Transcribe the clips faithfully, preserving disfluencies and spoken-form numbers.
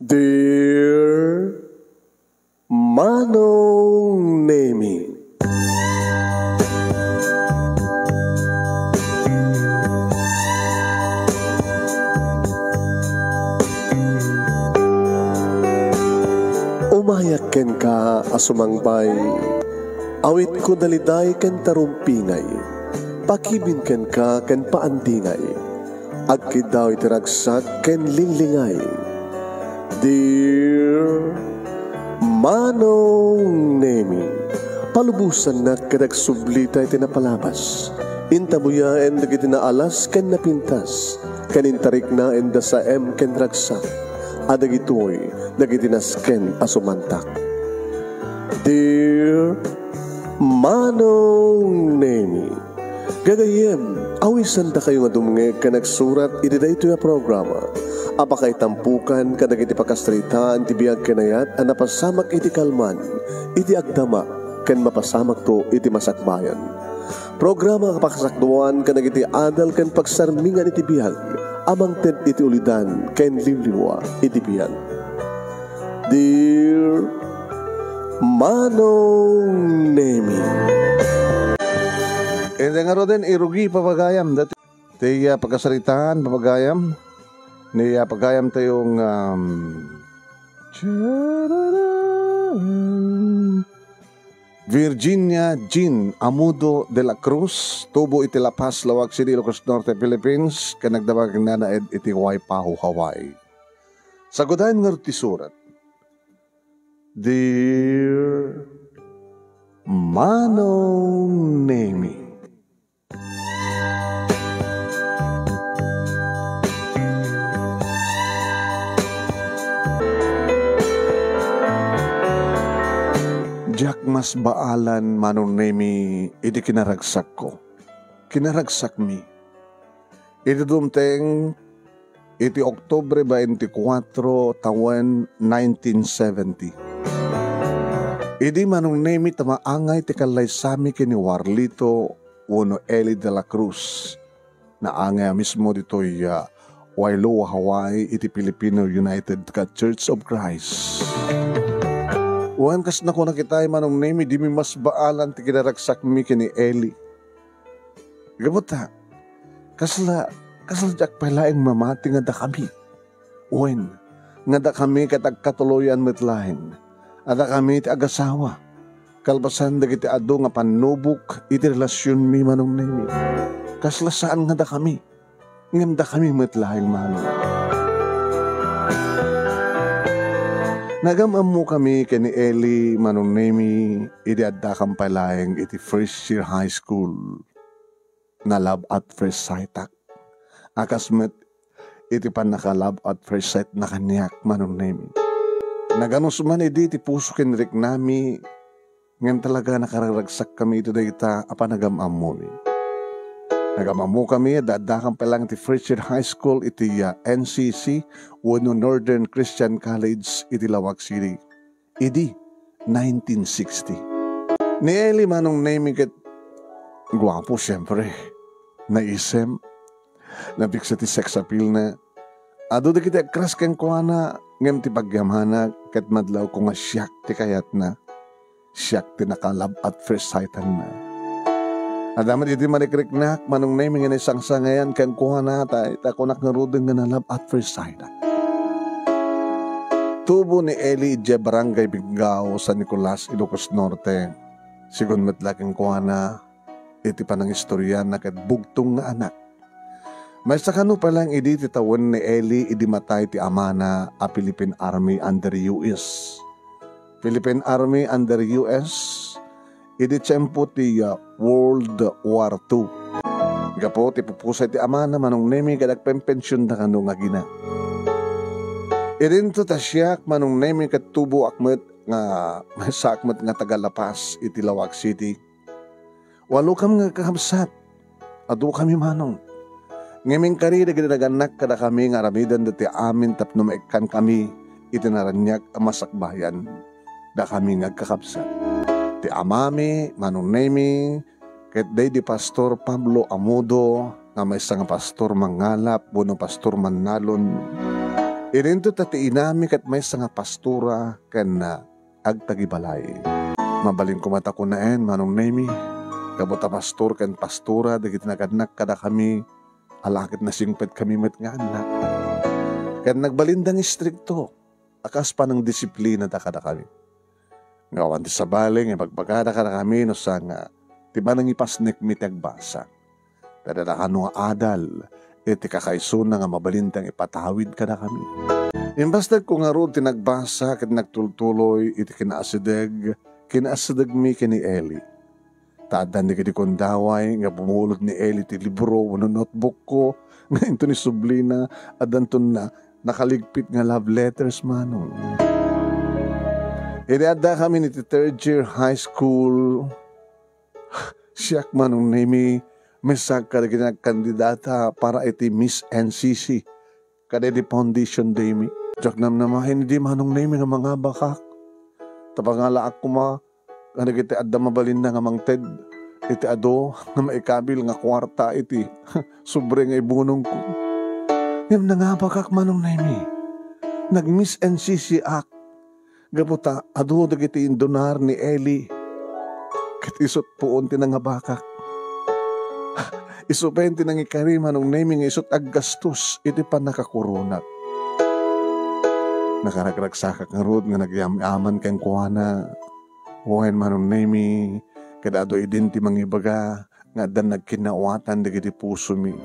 Dear Manong Nemi. Umayak kenka a sumangbay. Awitko daliday ken tarumpingay. Pakibin kenka ken paandingay. Agkiddaw iti ragsak ken linglingay. Dear Manong Nemi, palubosannak ket agsublita iti napalabas. Intabuyaen dagiti naalas ken napintas, ken intariknaen da saem ken ragsak, a dagitoy dagiti nasken a sumantak. Dear Manong Nemi, gagayyem, awisandakayo nga dumngeg ken agsurat iti daytoy a programa a pakaitampokan kadagiti pakasaritaan ti biag ken ayat a napasamak iti kalman, iti agdama, ken mapasamakto iti masakbayan. Programa a pakasakduan kadagiti adal ken pagsarmingan iti biag a mangted iti ulidan ken liwliwa iti biag. Dear Manong Nemi. Iti ngaruden, irugi, papagayam, dati, ti, ah, pakasaritaan, papagayam, ni, ah, pagayam tayo nga, um, Virginia Jean Amudo de la Cruz, tubo iti La Paz, Laoag City, Ilocos Norte, Philippines, ken nagdamag nanaed iti Waipahu, Hawaii. Sagudayen ngarud ti surat. Dear Manong Nemi. Diak masbaalan, Manong Nemi, iti kinaragsakko. Kinaragsakmi. Iti dumteng iti Oktubre twenty-four, tawen nineteen seventy. Idi, Manong Nemi, ta maangay ti kallaysami ken ni Warlito wenno Eli de la Cruz. Naangay a mismo ditoy, ah, Wailuwa, Hawaii, iti Filipino United Church of Christ. Wen, kas nakunak itay, Manong Nemi, dimi masbaalan ti kinaragsakmi ken ni Eli. Gapu ta, kasla, kasla diak pay laeng mamati nga dakami. Wen, nga dakami ket agkatuloyan met laeng a dakami ti agasawa, kalpasan dagiti adu nga pannubok iti relasionmi, Manong Nemi. Kasla saan nga dakami, ngem dakami met laeng, Manong. Nagam-ammokami ken ni Eli, Manong Nemi, idi addakam pay laeng iti first year high school. Na-love at first sight-ak. A kas met iti pannaka-love at first sight na kaniak, Manong Nemi. Naganus man idi ti puso ken riknami, ngem talaga nakararagsakkami iti dayta a panagam-ammomi. Nagam-ammokami, adda-addakam pay laeng ti first year high school iti, ah, N C C wenno Northern Christian College iti Laoag City. Idi nineteen sixty. Ni Eli, Manong Nemi, ket guapo, siempre. Naisem. Napigsa ti sex appeal-na. Adu dagiti agkras kenkuana, ngem ti pagyamana ket madlawko nga siak ti kayatna. Siak ti naka-love at first sight-anna. Adda met idi marikriknak, Manong Nemi, nga naisangsangayan kenkuana, ta, ta kunak ngaruden nga na-love at first sight-ak. Tubo ni Eli idiay Barangay Binggao, San Nicolas, Ilocos Norte. Sigun met la kenkuana, iti panangistoriana ket bugtong nga anak. Maysa kano pay laeng idi ti tawen ni Eli idi matay ti amana a Philippine Army under U S. Philippine Army under U S idi tiempo ti, ah, World War Two. Gapu ti pupusay ti amana, Manong Nemi, ket agpenpensionna kano nga agina. Idinto ta siak, Manong Nemi, ket tuboak met nga, maysaak met nga taga-La Paz iti Laoag City. Walokam nga kakabsat. Adukami, Manong. Ngem inkari dagiti nagannak kadakami nga aramiden daytoy amin tapno maikkankami iti naraniag a masakbayan dakami nga agkakabsat. Ti amami, Manong Nemi, ket daydi Pastor Pablo Amudo, nga maysa nga pastor mangngalap wenno pastor mannalon. Idinto ta ti inami ket maysa nga pastora ken, ah, agtagibalay. Mabalin koma ta kunaen, Manong Nemy, gapu ta pastor ken pastora dagiti nagannak kadakami, ala ket nasingpetkami met nga annak. Ket nagbalinda nga istrikto a kas panangdisiplinada kadakami. Nga awan ti sabali nga ibagbagada kadakami no saan nga ti panangipasnekmi ti agbasa. Ta adda kano nga adal iti kakaisuna nga mabalinda nga ipatawid kadakami. Imbastagko ngarud ti nagbasa ket nagtultuloy iti kinaasideg, kinaasidegmi ken ni Eli. Ta addan dagiti gundaway nga bumulod ni Eli ti libro wenno notebookko nga inton isublina, addanton na nakaligpit nga love letters, Manong. Idi addakami iti third year high school, siak, Manong Nemy, maysak kadagiti nagkandidata para iti Miss N C C, kadagiti foundation day mi. Diak namnamaen idi, Manong Nemy, nga mangabakak. Ta pangalaak koma kadagiti adda mabalinna nga mangted iti adu nga maikabil nga kuarta iti sobre nga ibunongko. Ngem nangabakak, Manong Nemy. Nag-Miss N C C ak. Gapu ta adu dagiti indunar ni Eli. Ket isut' puon ti nangabakak. Isu pay ti nangikari, Manong Nemy, nga isut' aggastos iti pannakakuronak. Nakaragragsakak ngarud nga nagyam-yaman kenkuana. Wen, Manong Nemy, ket adu idin ti mangibaga nga addan nagkinnaawatan dagiti pusomi.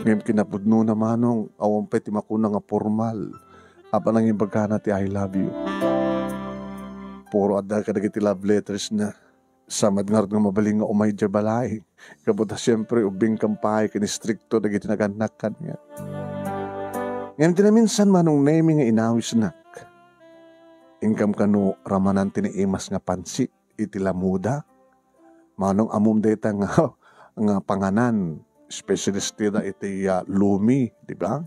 Ngem kinapudnona, Manong, awan pay ti makuna nga pormal a panangibagana ti "I love you." Puro adda kadagiti love letters na. Sa met ngarud nga mabalin nga umay idiay balay. Gapu ta siempre, ubbing kampay ken istrikto dagiti nagannak kaniak. Ngem ti naminsan, Manong Nemy, nga inawisnak. Inkam kano ramanan ti naimas nga pansit iti lamuda. Manong, ammom dayta nga, nga panganan, specialist dita iti, ah, lumi, di ba?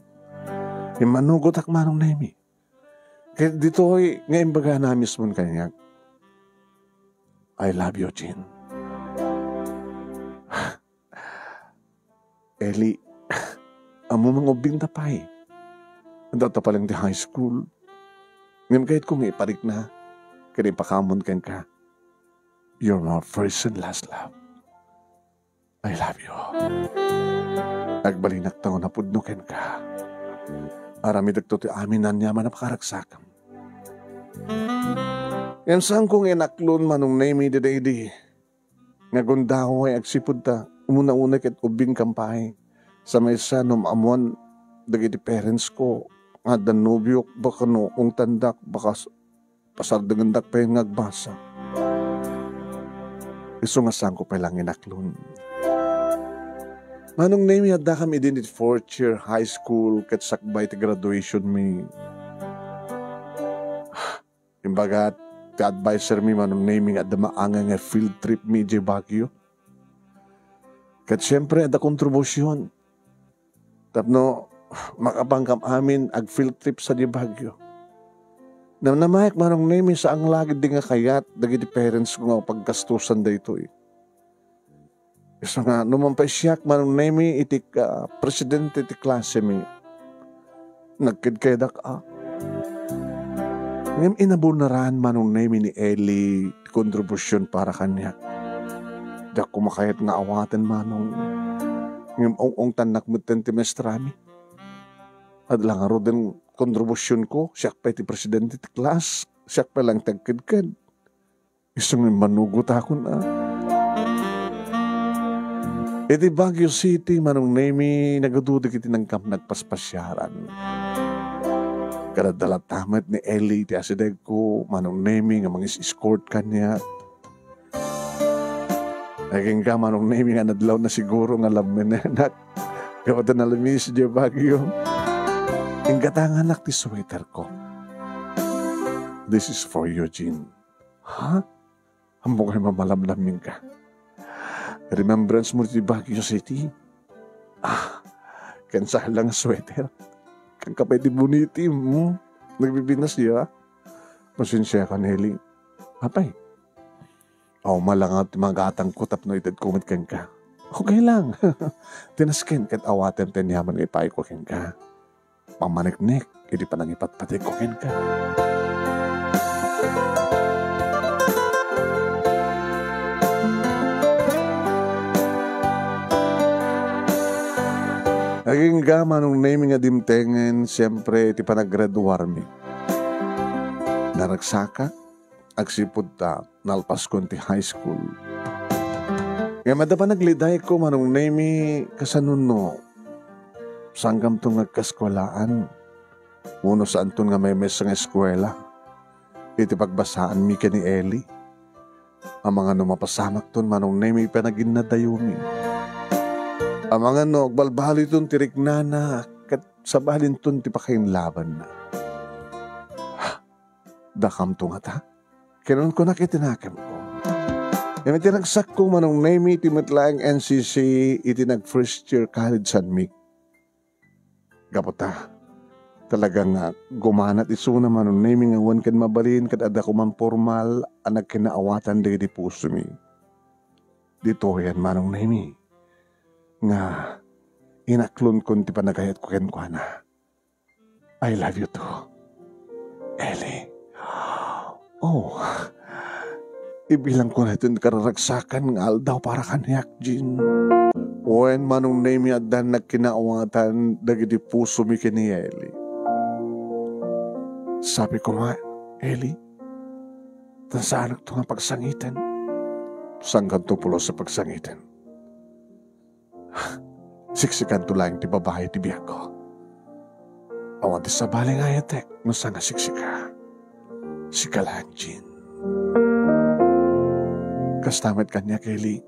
Immanugotak, Manong Nemy. Ket ditoy nga imbagana mismo kaniak, "I love you, Jean." Eli, ammom nga ubbingta pay. Adda ta pay laeng ti high school. Ngem kayatko nga iparikna ken ipakaammo kenka. You're my first and last love. I love you. Agbalinak ta nga napudno kenka. Aramidekto ti amin aniaman a pakaragsakam. Ngem saanko nga inaklon, Manong Nemy, daydi nga gundaway agsipud ta umuna-una ket ubbing kampay. Sa maysa no maammoan dagiti parents ko nga adda nobiok, baka no ungtandak, baka s-, pasardengendak pay nga agbasa. Isu nga saanko pay laeng inaklon. Manong Nemy, addakam idin iti fourth year high school ket sakbay ti graduation mi. Imbaga, ti adviser mi, Manong Nemy, nga adda maangay nga field trip mi idiay Baguio. Ket siempre, adda kontribusion tapno makapankam amin ag-field trip sadiay Baguio. Namnamaek, Manong Nemy, saan la ketdi nga kayat dagiti parents ko nga paggastusan daytoy. Isu nga, numan pay siak, Manong Nemy, iti, ah, presidente ti klase mi, nagkedkedak, ah. Ngem inabunaran, Manong Nemy, ni Eli ti kontribusion para kaniak. Diak koma kayat nga awaten, Manong. Ngem ung-ungtannak metten ti maestrami. Adda la ngaruden kontribusionko, siak pay ti presidente ti class, siak pay laeng ti agkedked. Isu nga immanugotakon, ah. Iti Baguio City, Manong Nemy, nagadu dagiti nangkam nagpaspasiaran. Ket adda latta met ni Eli ti asidegko, Manong Nemy, nga mangis-escort kaniak. Ay, kenka, Manong Nemy, nga nadlawna siguro nga lammenenak. Gapu ta nalamiis idiay Baguio. Inggatanganak ti sweaterko. This is for you, Jean. Ha? Ammok nga mamalamlamingka. Remembrance mo ti Baguio City? Ah, ken saan la nga sweater? Kenka pay ti bunitim, hmm? Nagbibinas ya? Pasensiakan, Eli. Apay? Aw, malanga ti magatangko tapno itedko met kenka. Okay lang. Ti nasken ket awatem ti aniaman nga ipayko kenka. pamaneknek iti panangipatpategko kenka. Agingga, Manong Nemy, nga dimtengen, siempre, iti panaggraduarmi. Naragsakak, agsipud ta nalpaskon ti high school. Ngem adda panaglidayko, Manong Nemy, kasano no saankamto nga agkaeskuelaan? Wenno saanton nga memes nga eskuela iti pagbasaanmi ken ni Eli? Amangan no mapasamakton, Manong Nemy, panaginnadayomi. Amangan no agbalbaliwton ti riknana ket sabalinton ti pakainlabanna. Dakamto ngata? Kinunkunak iti nakemko. Ngem iti ragsakko, Manong Nemy, iti met laeng N C C iti nag-first year college-anmi. Gapu ta, talaga nga gumanat isuna, Manong Nemy, nga awan ken mabalin ket adda koman pormal a nagkinaawatan dagiti pusomi. Ditoyen, Manong Nemy, nga inaklonkon ti panagayatko kenkuana. I love you too, Eli. Oh, ibilangko daytoy nga kararagsakan nga aldaw para kaniak, Jean. Wen, Manong Nemy, addan nagkinaawatan dagiti pusomi ken ni Eli. Sabi koma, Eli, ta saanakto nga pagsangiten. Saankanto pulos a pagsangiten. Siksikanto laeng ti babai ti biagko. Awan ti sabali nga ayatek no saan nga siksika. Sika laeng, Jean. Kasta met kaniak, Eli.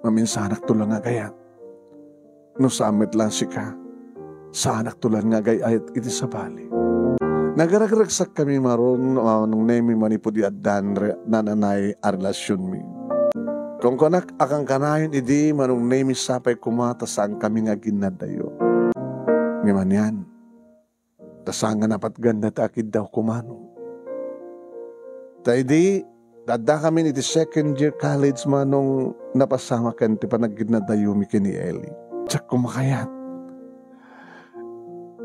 Maminsanakto la nga agayat. No saan met laeng sika, saanakto laeng nga agay-ayat iti sabali. Nagragragsakkami ngarud, Manong Nemy, manipud addan re-, nananay a relasionmi. Kunkunak a kankanayon idi, Manong Nemy, sapay koma ta saankami nga aginnadayo. Ngem anian, ta saan nga napatganda ta akiddawko, Manong. Ta idi, addakamin iti second year college, Manong, napasamaken ti panaginnadayomi ken ni Eli. Diak koma kayat.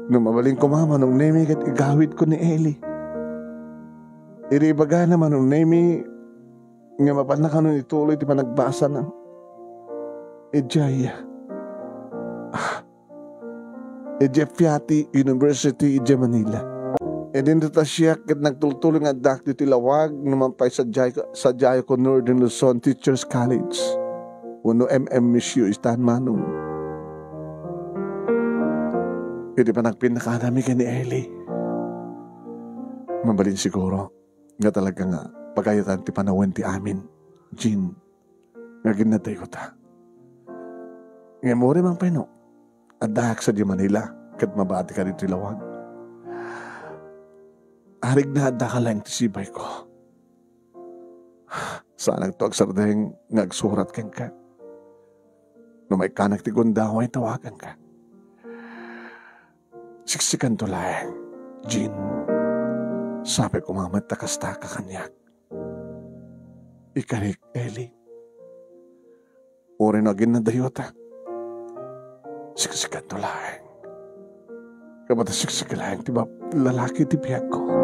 No mabalin koma, Manong Nemy, ket igawidko ni Eli. Idi ibagana, Manong Nemy, nga mapanna kanon ituloy ti panagbasana. Idiay, ah, idiay Fiati University, idiay Manila. Idinto ta siak ket nagtultuloy nga addaak ditoy lawag no mangpay sadiay-, sadiayko Northern Luzon Teachers College wenno M M S U istan, Manong. Iti panagpinnakanami ken ni Eli, mabalin siguro nga talaga nga pagayatan ti panawen ti amin, Jean, nga aginnadayo ta. Ngem uray man pay no, addaak sadiay Manila ket mabati ka ditoy lawag. Arigna, addaka laeng ti sibayko. Saanakto agsardeng nga agsurat kenka. No maikkanak ti gundaway, tawaganka. Siksikanto laeng, Jean. Sapay koma met ta kasta ka kaniak. Ikarik, Eli. Uray no aginnadayo ta, siksikanto laeng. Koma ta siksika laeng ti bab-, lalaki ti biagko.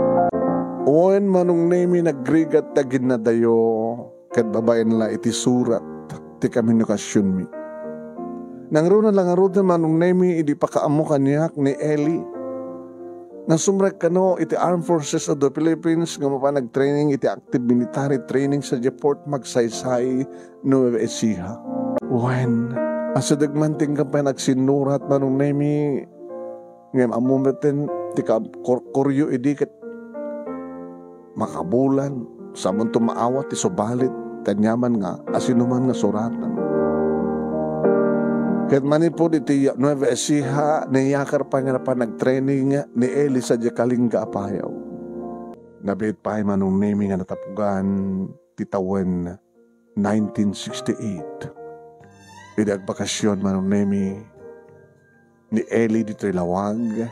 Wen, Manong Nemy, nagrigat ti aginnadayo ket babaen la iti surat ti komunikasionmi. Nangruna la ngaruden, Manong Nemy, idi pakaammo kaniak ni Eli nga sumrek kano iti Armed Forces of the Philippines nga mapan nagtraining iti active military training sadiay Fort Magsaysay, Nueva Ecija. Wen, asideg man ti inkam pay nagsinnurat, Manong Nemy, ngem ammo met ti ka-, kur-, kuryo idi ket makabulan, samonto maawat ti subalit, ti aniaman nga asinoman nga suratan. Ket manipud iti Nueva Ecija, niyakar pay nga napan nagtraining ni Eli sadiay Kalinga a Payaw. Nabiit pay, Manong Nemy, nga natapugan ti tawen nineteen sixty-eight. Idi agbakasion, Manong Nemy, ni Eli ditoy lawag,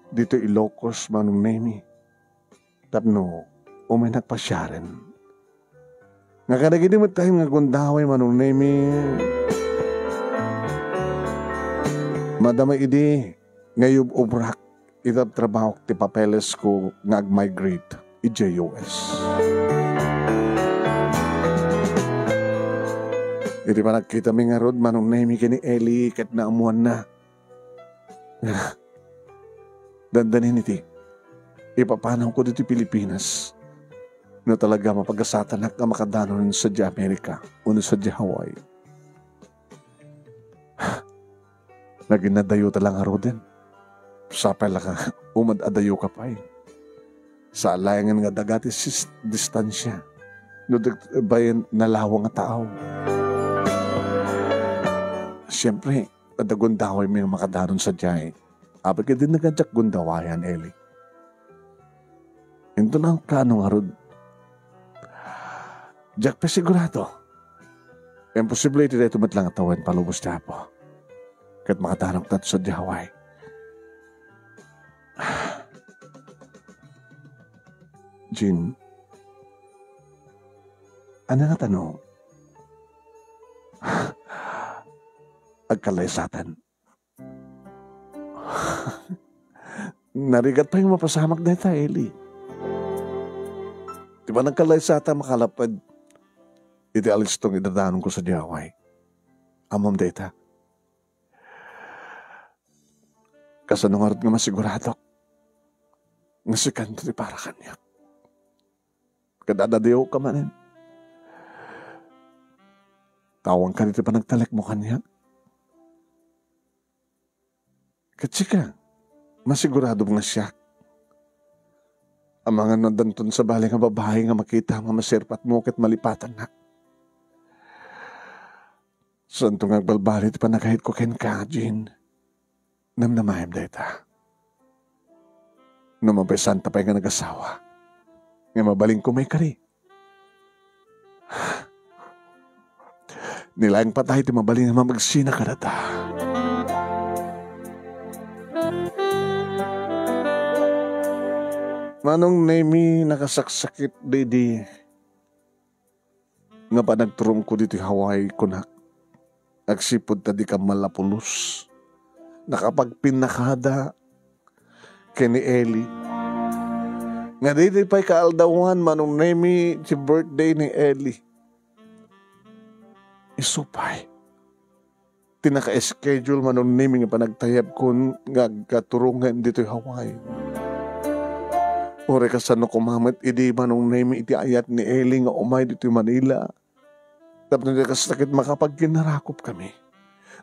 ditoy Ilocos, Manong Nemy, tapno umaynak pasiaren. Nga kadagidi met tayo nga gundaway, Manong Nemy, madama idi nga iyub-ubrak iti trabahok ti papelesko nga ag-migrate idiay U S. Iti panagkitami ngarud, Manong Nemy, ken ni Eli ket naammoanna. Dandanin iti ipapanawko ditoy Pilipinas no talaga mapagasatanak nga makadanon sadiay Amerika wenno sadiay Hawaii. Naging nadayota la ngaruden. Sapay la nga umad-adayoka pay. Sa laengen nga daga ti sis-, distansia. No di bayen nalawa nga taaw. Siempre, adda gundawaymi nga makadanon sadiay. Apay ket dinnak diak gundawayan, Eli. Inton kaano ngarud, diak pay sigurado. Imposible iti daytoy met la nga tawen palubos ti Apo. Ket makadanonka sadiay Hawaii. Jean, ania ngata no agkallaysatan? Narigat pay nga mapasamak dayta, Eli. Ti panagkallaysata makalapad iti alisto nga idadanonko sadiay Hawaii. Ammom dayta. Kasano ngarud nga masiguradok nga sikan ti para kaniak? Ket adda diyo ka manen. Tawangka ditoy panagtalekmo kaniak. Ket sika, masiguradom nga siak. Amangan no addanton sabali nga babai nga makita nga maserpatmo ket malipatannak. Saanto nga agbalbaliw ti panagayatko kenka, Jean. Namnamaem dayta. No mabiasanta pay nga nagasawa, nga mabalinko maikari. Ni laeng patay ti mabalin nga mamagsina kadata. Manong Nemy, nakasaksakit didi nga panagturongko ditoy Hawaii, kunak. Agsipud ta dika mallapulos, nakapagpinnakada ken ni Eli. Nga didi pay kaaldawan, Manong Nemy, ti birthday ni Eli. Isu pay ti naka-schedule, Manong Nemy, nga panagtayabkon nga agkaturongen ditoy Hawaii. Uray kasano koma met idi, Manong Nemy, iti ayat ni Eli nga umay ditoy Manila. Tapno di kasta ket makapagkinnarakupkami.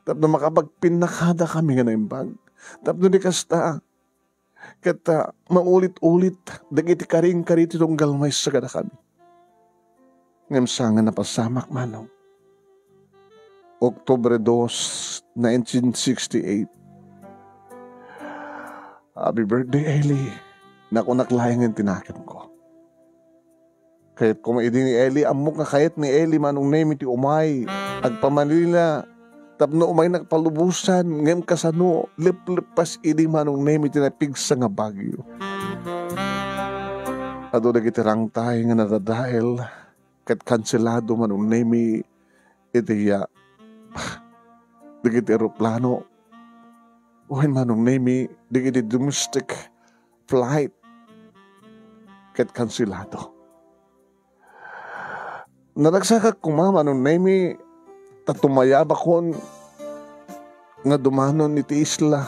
Tapno makapagpinnakadakami nga naimbag. Tapno di kasta, ket, ah, maulit-ulit dagiti karingkari ti tunggal maysa kadakami. Ngem saan nga napasamak, Manong. Oktubre dos, nineteen sixty-eight. Happy birthday, Eli. Nakunak laengen ti nakemko. Kayat koma idi ni Eli, ammok nga kayat ni Eli, Manong Nemy, ti umay. Agpamanila, tapno umaynak palubosan, ngem kasano, lepleppas idi, Manong Nemy, ti napigsa nga bagyo. Adu dagiti rangtay nga nadadael, ket kanselado, Manong Nemy, iti, ah, dagiti eroplano, wen, Manong Nemy, dagiti domestic flight ket kanselado. Naragsakak koma, Manong Nemy, ta tumayabakon nga dumanon iti isla,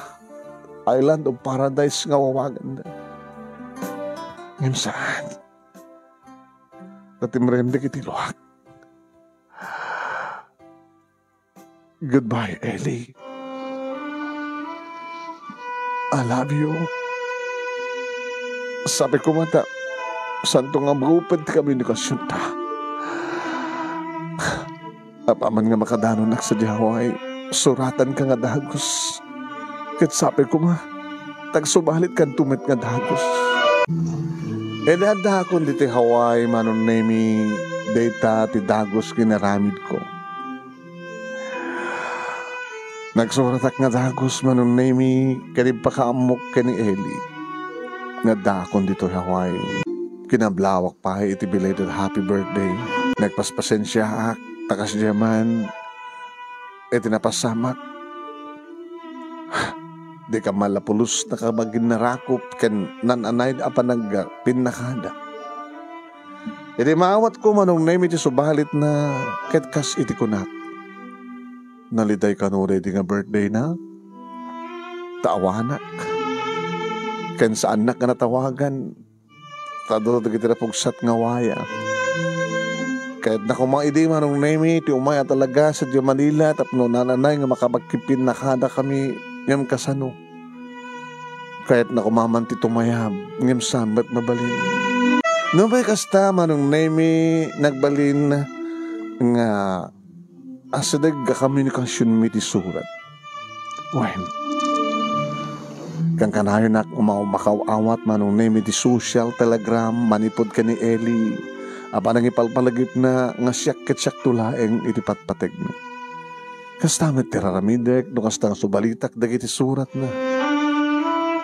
Island of Paradise nga awaganda. Ngem saan. Ta timrem dagiti luak. Goodbye, Eli. I love you. Sapay koma ta, saanto nga maupay ti komunikasionta. Apaman nga makadanonak sadiay Hawaii, suratanka nga dagus. Ket sapay koma, ta agsubalitkanto met nga dagus. Idi addaakon ditoy Hawaii, Manong Nemy, dayta ti dagus nga inaramidko. Nagsuratak nga dagus, Manong Nemy, ken impakaammok ken ni Eli nga addaakon ditoy Hawaii. Kinablawak pay iti belated happy birthday. Nagpaspasensiaak ta kasdiay man iti napasamak. Dika mala pulos nakabaginnarakup ken nan-anay a panagpinnakada. Idi maawatko, Manong Nemi, ti subalitna, ket kas iti kunak, naliday kano daydi nga birthdayna, ta awanak. Ken saannak nga natawagan, ta adu dagiti napugsat nga waya. Kayatna koma idi, Manong Nemi, ti umay a talaga sadiay Manila tapno nan-anay nga makabagkipinnakadakami ngem kasano? Kayatna koma man ti tumayab ngem saan met mabalin. Nupay kasta, Manong Nemi, nagbalin nga asideg a komunikasionmi ti surat. Wen, kankanayonak uma-, makaw-awat, Manong Nemi, ti social telegram manipud ken ni Eli a panangipalpalagipna nga siak ket siakto laeng iti patpategna. Kasta met ti raramidek no kasta nga subalitak dagiti suratna.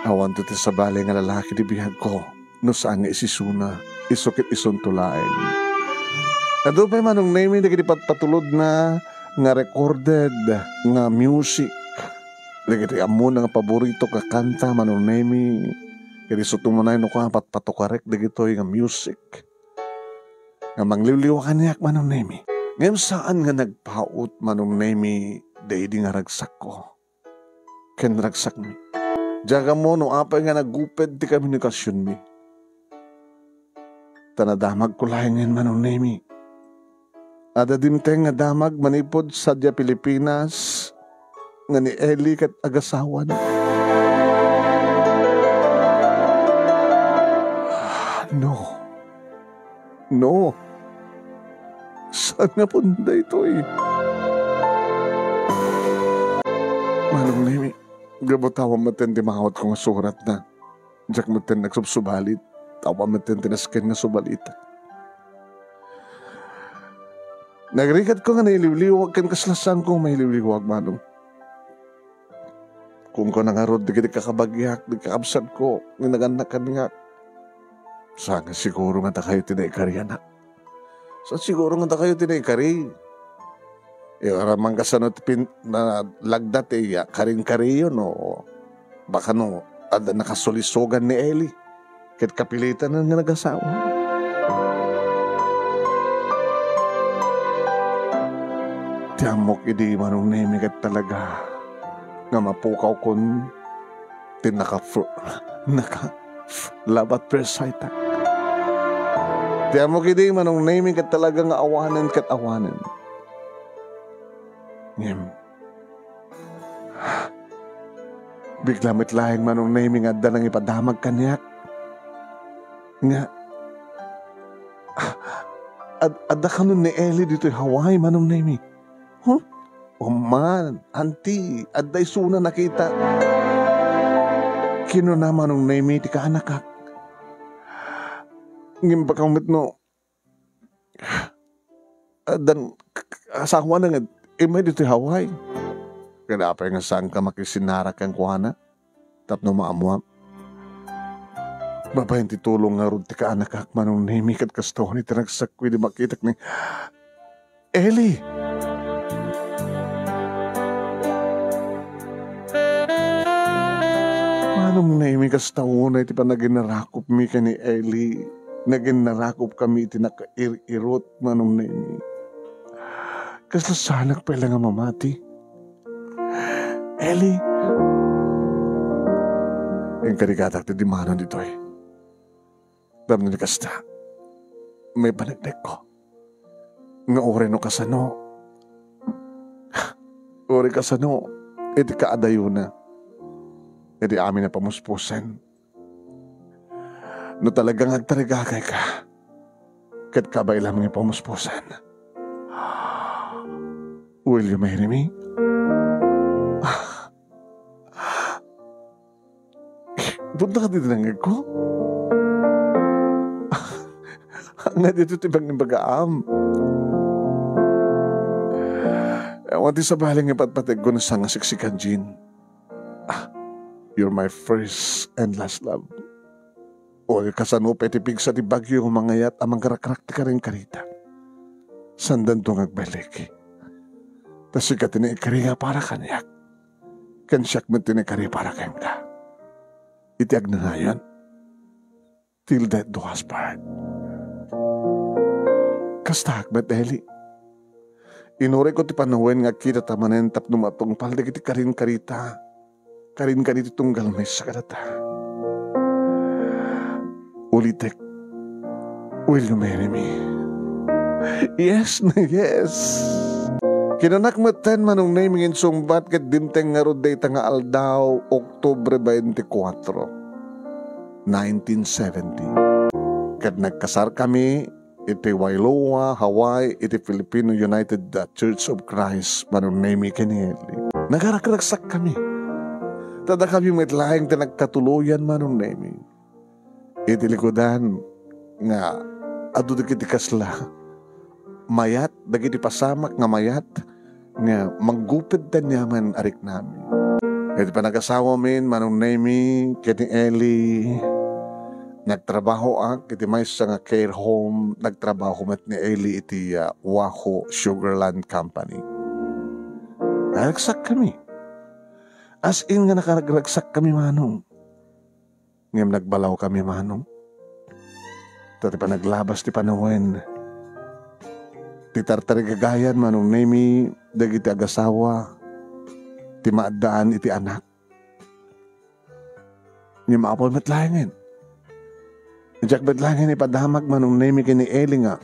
Awanto ti sabali nga lalaki ti biagko no saan nga isisuna, isu ket isunto laeng. Adu pay, Manong Nemi, dagiti patpatulodna nga recorded nga music. Dagiti ammona nga paboritok a kanta, Manong Nemi, ket isu tumanay no kua patpatukarek dagitoy nga music nga mangliwliwa kaniak, Manong Nemi. Ngem saan nga nagpaut, Manong Nemi, daydi nga ragsakko ken ragsakmi. Diak ammo no apay nga naguped ti komunikasionmi. Ta nadamagko laengen, Manong Nemi. Adda dimteng nga damag manipud sadiay Pilipinas nga ni Eli ket agasawana. No. No. Saan nga punda itoy? Manong Nemi, gapu ta awan metten ti maawatko nga suratna. Diak metten nagsubsubalit, ta awan metten ti nasken nga subalitak. Nagrikatko nga nailiwliwag ken kasla saanko mailiwliwag, Manong. Kunkuana ngarud dagiti kakabagiak, dagiti kakabsatko, nga nagannak kaniak. Saan nga siguro nga dakayo ti naikari, anak. Saan siguro nga dakayo ti naikari. Aramang kasano ti pin-, na, lagda ti, ah, karingkariyo, no? Baka no, adda nakasulisogan ni Eli. Ket kapilitan nga nagasawa. Ti ammok idi, Manong Nemi, ket talaga nga mapukawkon ti naka-, naka-, love at first sight. Ti ammok idi, Manong Nemi, ket talaga nga awanen ket awanen. Ngem, bigla met laeng, Manong Nemi, nga adda nangipadamag kaniak. Nga, ad-, adda kanon ni Eli ditoy Hawaii, Manong Nemi. Huh? O man, anti, adda isuna nakita. Kinuna, Manong Nemi, ti kaanakak. Ngem baka met no, addan k-, k-, asawana nga immay ditoy Hawaii. Ket apay nga saanka makisinara kenkuana tapno maammuam? Babaen ti tulong ngarud ti kaanakak, Manong Nemi, ket kasta wen ti ragsakko idi makitak ni Eli. Manong Nemi, kasta unay ti panaginnarakupmi ken ni Eli. Naginnarakup kami iti nakair-irot, Manong Nemi. Kasla saanak pay la nga mamati. Eli, inkarigatak ti dimanon ditoy. Tapno ni kasta, maipaneknekko nga uray no kasano, uray kasano iti kaadayona, iti amin a pamuspusen, no talaga nga agtarigagayka ket kabaelam nga pamuspusen, will you marry me? Punta ka ditoy nangngegko? Nga ditoy ti pangimbagaam. Awan ti sabali nga ipatpategko no saan nga siksikan, Jean. Ah, you're my first and last love. O, kasano pay ti pigsa ti bagyo nga mangayat a mangrakrak ti karingkarita? Saandanto nga agbalik. Ta sika ti naikari nga para kaniak. ken siak met ti naikari para kenka. Iti agnanayon, till death do us part. Kastaak met, Eli. Inurayko ti panawen nga agkitata manen tapno matungpal dagiti karinkarita. Karinkarita ti tunggal maysa kadata. Ulitek, will you marry me? Yes na yes. Kinanak metten, Manong Nemy, nga insungbat ket dimteng ngarud dayta nga aldaw, Oktubre twenty-four, nineteen seventy. Ket nagkasarkami iti Wailoa, Hawaii, iti Filipino United Church of Christ, Manong Nemy ken ni Eli. Nagaragsakkami. Ta dakami met laeng ti nagkatuloyan, Manong Nemy. Iti likudan nga adu dagiti kasla mayat, dagiti pasamak nga mayat, nga mangguped ti aniaman a riknami. Iti panagasawamin, Manong Nemy ken ni Eli, nagtrabahoak iti maysa nga care home, nagtrabaho met ni Eli iti, ah, Waho Sugarland Company. Naragsakkami. As in nga nakaragsakkami, Manong. Ngem nagbalawkami, Manong. Ta ti panaglabas ti panawen, ti tartarigagayan, Manong Nemy, dagiti agasawa ti maaddaan iti anak. Ngem apol met laengen. Diak met laengen ipadamag, Manong Nemy, ken ni Eli nga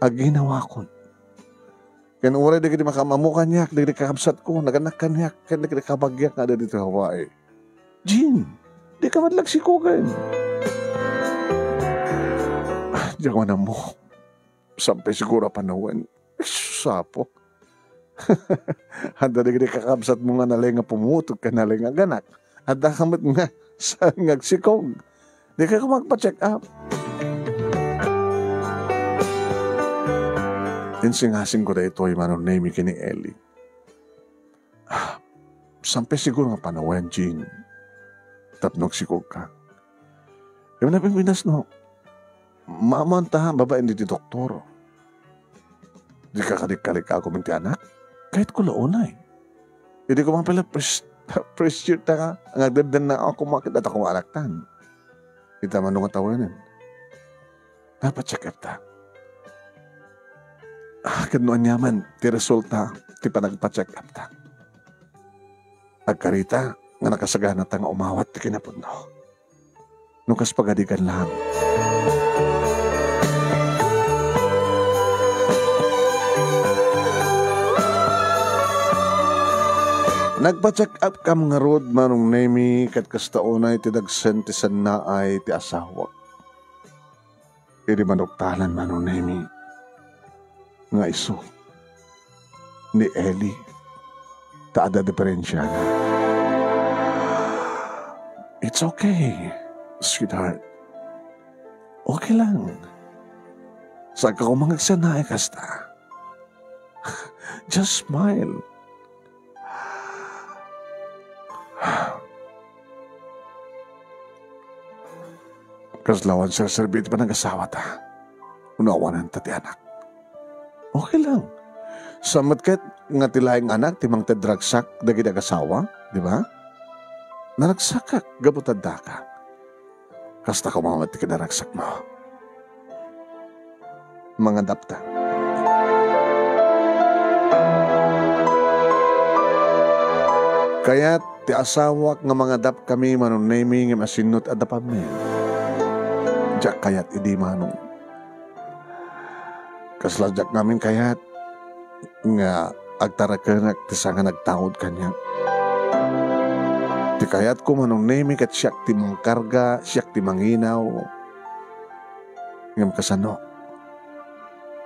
aginawakon. Ken uray dagiti makaam-ammo kaniak, dagiti kakabsatko, naganak kaniak, ken dagiti kabagiak nga adda ditoy Hawaii. Jean, dika met laeng sikogen. Ah, diak man ammo. Saan pay siguro a panawen. Sus, Apo. Adda dagiti kakabsatmo nga nalaing nga pumutog ken nalaing nga aganak. Adda ka met nga saan nga agsikog. Dika koma agpa-check up. Insingasingko daytoy, Manong Nemy, ken ni Eli. Ah, saan pay siguro nga panawen, Jean, tapno agsikogka. Ngem napinpinas no, maammoanta babaen ditoy doktor. Dika kadi kalikagum iti anak? Kayatko la unay. Idi koma pay la pres-, pressure ta nga agdeddennaak koma ket adda koma anaktan. Ita mano nga tawenen. Nagpa-check up ta. Ah, ket no aniaman ti resulta ti panagpa-check up ta, agkarita nga nakasaganata nga umawat ti kinapudno. No kas pagadigan lang. Nagpa-check up kam ngarud, Manong Nemy, ket kasta unay ti dagsen ti sannaay ti asawak. Idi manuktalan, Manong Nemy, nga isu ni Eli, ta adda diferensiana. It's okay, sweetheart. Okay lang. Saanka koma nga agsannaay kasta. Just smile. Kasla awan serserbi ti panagasawa ta. Unawananta ti anak. Okay lang. Saan met ket nga ti laeng anak ti mangted ragsak dagiti agasawa, di ba? Naragsakak gapu ta addaka. Kasta koma met ti kinaragsakmo. Mangadapta. Kayat ti asawak nga mangadapkami, Manong Nemy, ngem asinno ti adapammi? Diak kayat idi, Manong. Kasla diak ngamin kayat nga agtarakenak ti saan nga nagtaud kaniak. Ti kayatko, Manong Nemy, ket siak ti mangkarga, siak ti manginaw. Ngem kasano?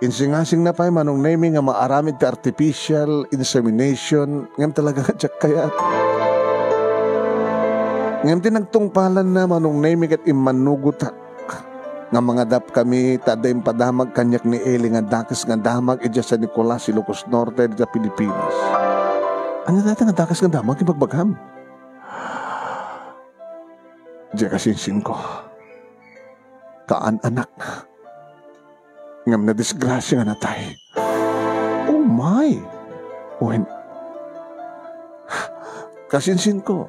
Insingasingna pay, Manong Nemy, nga maaramid ti artificial insemination, ngem talaga nga diak kayat. Ngem ti nagtungpalanna, Manong Nemy, ket immannugotak nga mangadapkami ta adda impadamag kaniak ni Eli nga dakes nga damag idiay San Nicolas, Ilocos Norte, dita Pilipinas. Ania dayta nga dakes nga damag ti ibagbagam? Diak a sinsingko. Kaan anakna. Ngem nadisgrasia nga natay. Oh my! Wen, Kasinsinko,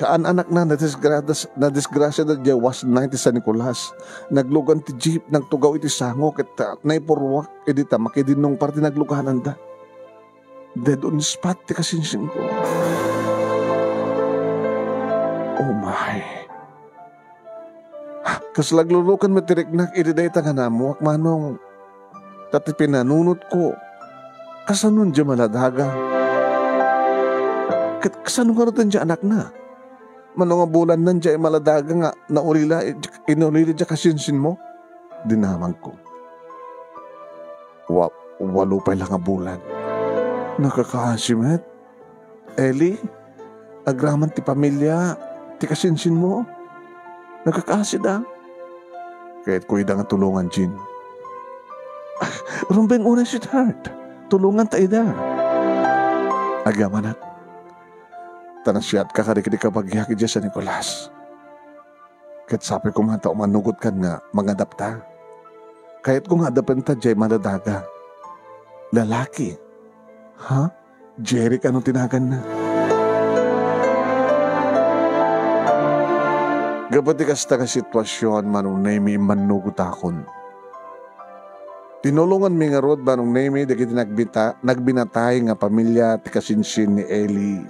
kaan-anakna, nadisgradas-, nadisgrasiada diay wasna iti San Nicolas. Naglugan ti jeep, nagtugaw iti sango, ket, ah, naipurruak idi ta makidinnong pay ti naglugananda. Dead on spot ti kasinsinko. Oh my. Kasla agluloken met ti riknak idi dayta nga naammoak, Manong. Ta ti pinanunotko, kasanon diay maladaga? Ket kasano ngarud diay anakna? Mano nga bulanna diay maladaga nga naulila, inulila diay kasinsinmo? Dinamagko. Wa-, walo pay la nga bulan. Nakakaasi met. Eli, agraman ti pamilia ti kasinsinmo? Nakakaasida. Kayatko ida nga tulongan, Jean. Rumbeng unay, sweetheart. Tulonganta ida. Agyamanak. Ta nasiatka kadagiti kabagiak idiay San Nicolas. Ket sapay koma ta umanugotkan nga mangadapta. Kayatko nga adapenta diay maladaga. Lalaki. Ha? Jerry kano ti naganna? Gapu ti kasta nga situasion, Manong Nemy, immannugotakon. Tinulonganmi ngarud, Manong Nemy, dagiti nagbita-, nagbinatay nga pamilia ti kasinsin ni Eli.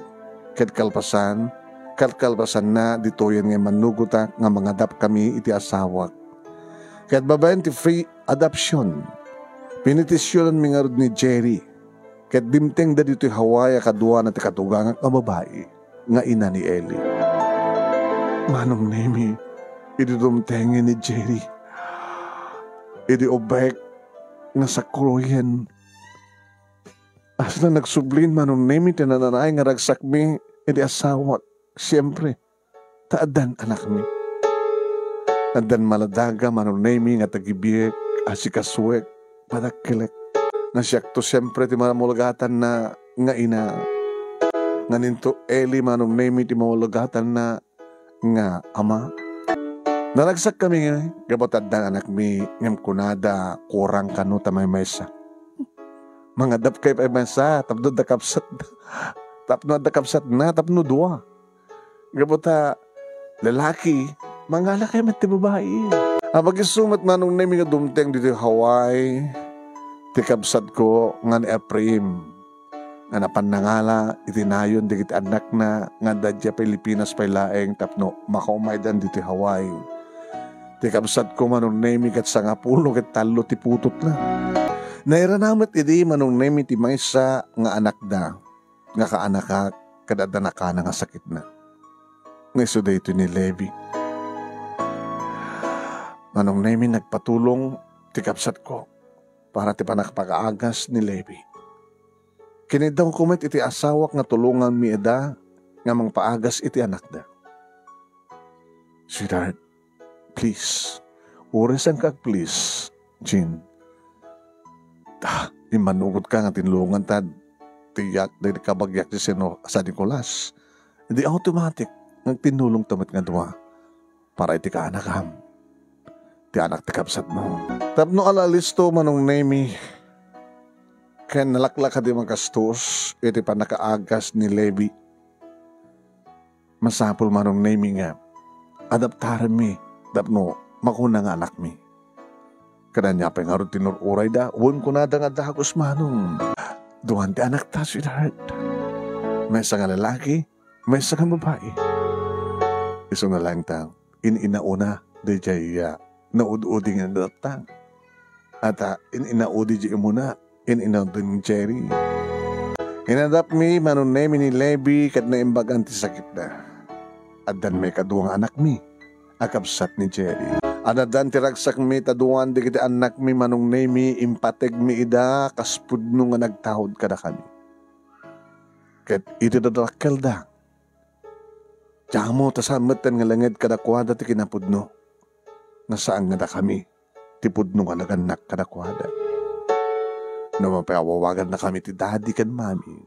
Ket kalpasan, ket kalpasanna, ditoyen nga immannugotak nga mangadapkami iti asawak. Ket babaen ti free adoption, pinetisionanmi ngarud ni Jerry. Ket dimtengda ditoy Hawaii a kaduana ti katugangak a babai nga ina ni Eli. Manong Nemy, idi dumtengen ni Jerry, idi ubbek nga sakroyen, asla nagsublin, Manong Nemy, ti nananaay nga ragsakmi iti asawak. Siempre, ta addan anakmi. Addan maladaga, Manong Nemy, nga tagibiek, asikasuek, padakkelek. Nga siakto siempre ti mamulgatanna nga ina. Nganinto Eli, Manong Nemy, ti mamulgatanna nga ama. Naragsakkami gapu ta addan anakmi, ngem kunada, kurang kano ta maymaysa. Mangadapkay pay maysa tapno adda kabsat, tapno adda kabsatna, tapno dua. Gapu ta lalaki, mangalakay met ti babai. Apag-isu met, Manong Nemy, nga dumteng ditoy Hawaii ti kabsatko nga ni Efraim, nga napan nangala iti nayon dagiti annakna nga adda idiay Pilipinas pay laeng tapno makaumaydan ditoy Hawaii. Ti kabsatko, Manong Nemy, ket sangapulo ket tallo ti putotna. Nairana met idi, Manong Nemy, ti maysa nga anakda nga kaanakak ket adda nakana nga sakitna. Nga isu daytoy ni Levi. Manong Nemy, nagpatulong ti kabsatko para ti panangpakaagas ni Levi. Kiniddawko met iti asawak nga tulonganmi ida nga mangpaagas iti anakda. Sweetheart, please. Uray saanka ag-please, Jean. Ta, immanugotka nga tinulonganta ti yak-, dagiti kabagiak ti Sino-, San Nicolas. Idi automatic nga agtinulongta met nga dua para iti kaanakam, ti anak ti kabsatmo. Tapno ala-alisto, Manong Nemy, ken nalaklaka ti magastos iti pannakaagas ni Levi. Masapul, Manong Nemy, nga adaptarenmi tapno makuna nga anakmi. Ket ania pay ngarud ti nur-urayda? Wen, kunada nga dagus, Manong. Duan ti anakta, sweetheart. Maysa nga lalaki, maysa nga babai. Isuna laeng ta, in-inauna, daydiay, ah, naud-udi nga inadapta. Ata, in-inaudi di umuna, in-inaudi ni Jerry. Inadapmi, Manong Nemy, ni Levi ket naimbagan ti sakitda. Addan maikadua nga anakmi a kabsat ni Jerry. Addan ti ragsakmi ta duan dagiti annakmi, Manong Nemy, impategmi ida kas pudno nga nagtaud kadakami. Ket iti dadakkelda, damo ta saan metten nga lenged kadakuada ti kinapudno. Nga saan nga dakami ti pudno nga nagannak kadakuada. No mapay awawagannakami ti daddy ken mommy.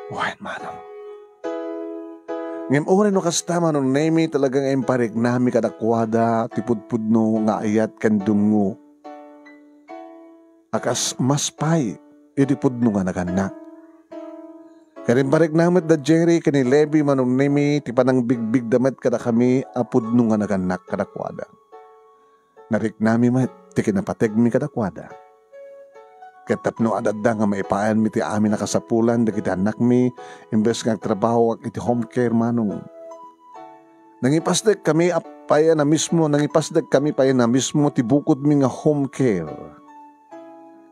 Wen, Manong. Ngem uray no kasta, Manong Nemy, talaga nga impariknami kadakuada ti pudpudno nga ayat ken dumngo a kas mas pay iti pudno nga nagannak. Ket imparikna met da Jerry ken ni Levi, Manong Nemi, ti panangbigbigda met kadakami a pudno nga nagannak kadakuada. Nariknami met ti kinapategmi kadakuada. Ket tapno ad-adda nga maipaaymi ti amin a kasapulan dagiti annakmi, imbes nga agtrabahoak iti home care, Manong, nangipasdekkami a payen a mismo, nangipasdekkami payen a mismo ti bukodmi nga home care.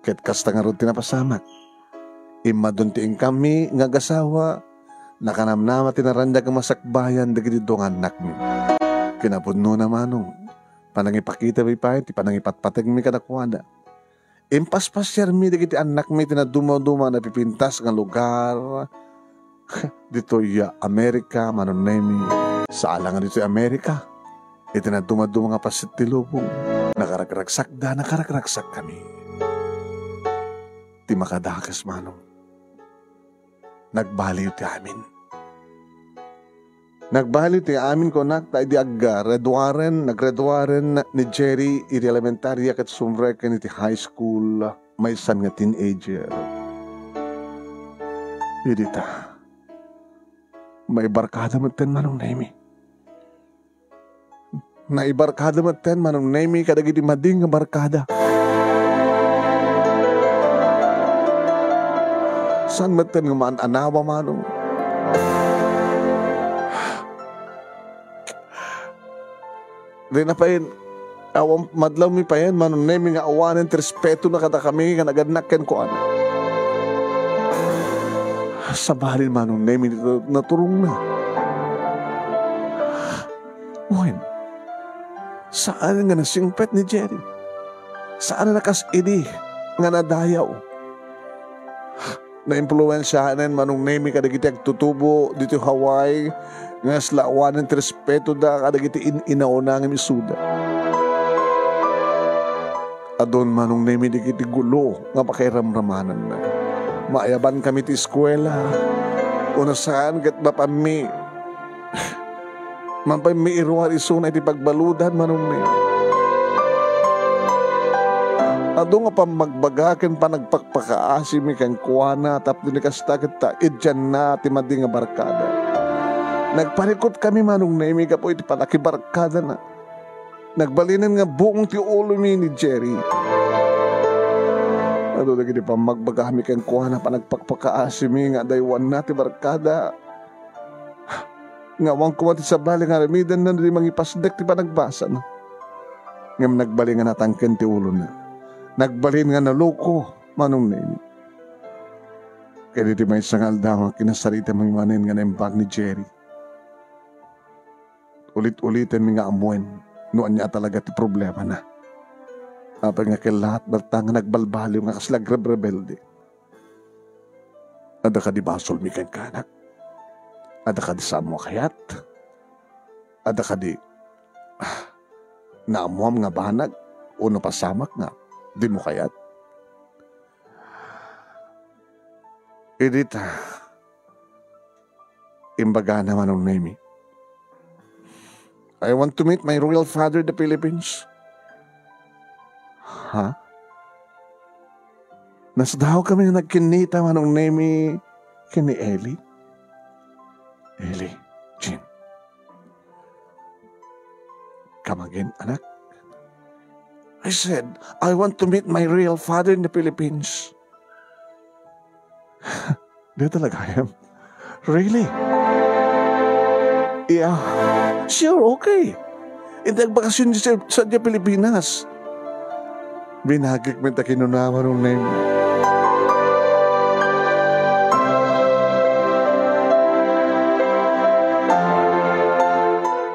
Ket kasta ngarud ti napasamak. Immadun ti inkammi nga agasawa, nakanamnama ti naraniag a masakbayan dagiti dua nga annakmi. Kinapudnona, Manong, panangipakitami pay ti panangipatpategmi kadakuada. Impaspasiarmi dagiti annakmi iti nadumaduma a napipintas nga lugar ditoy Amerika, Manong Nemi. Saan la nga ditoy Amerika, iti nadumaduma nga paset ti lubong, nakaragragsakda, nakaragragsakkami. Ti makadakes, Manong, nagbaliw ti amin. Nagbaliw ti amin, kunak, ta idi aggraduaren, naggraduaren ni Jerry iti elementaria ket sumrek ken iti high school, maysan nga teenager. Idi ta, maibarkada metten, Manong Nemi. Naibarkada metten, Manong Nemi, kadagiti madi nga barkada. Saan metten nga maan-anawa, Manong. Di na pay, awan, madlawmi payen, Manong Nemi, nga awanen ti respetona kadakami nga nagannak kenkuana. Sabali, Manong Nemi, dita naturongna. Wen, saan nga nasingpet ni Jerry. Saan a kas idi nga nadayaw. Naimpluensianen, Manong Nemi, kadagiti agtutubo ditoy Hawaii nga kasla awanen ti respetoda kadagiti in-inawna nga isuda. Adun, Manong Nemi, dagiti gulo nga pakairamramananna. Maayabankami ti eskuela. Unasan ket mapanmi, mapanmi iruar isuna iti pagbaludan, Manong Nemi. Adu nga pammagbaga ken panagpakpakaasimi kenkuana tapno ni kasta ket ta idianna ti madi nga barkada. Nagparikutkami, Manong Nemi, gapu iti panakibarkadana. Nagbalinen nga buong ti ulomi ni Jerry. Adu dagiti pammagbagami kenkuana, panagpakpakaasimi nga adaywanna ti barkada. Nga awan koma ti sabali nga aramidenna no di mangipasdek ti panagbasana. Ngem nagbalin nga natangken ti ulona. Nagbalin nga naloko, Manong Nemi. Ket iti maysa nga aldaw nga kinasaritam manen nga naimbag ni Jerry. Ulit-ulitenmi nga ammoen no ania talaga ti problemana. Apay nga kellaat balta nga nagbalbaliw nga kasla agrebrebelde. Adda kadi basolmi kenkuana? Adda kadi saanmo a kayat? Adda kadi, ah, naammoam nga banag o napasamak nga dimo kayat? Idi ta, imbagana, Manong Nemi, "I want to meet my royal father in the Philippines." Ha? Nasdaaw kami nga nagkinnita, Manong Nemi, ken ni Eli. Eli, Jean. Come again, anak? I said, "I want to meet my real father in the Philippines." Di talaga, em? Really? Yeah. Sure, okay. Iti agbakasyon sa, sa Pilipinas. Binagik met a kinuna, Manong Nemi.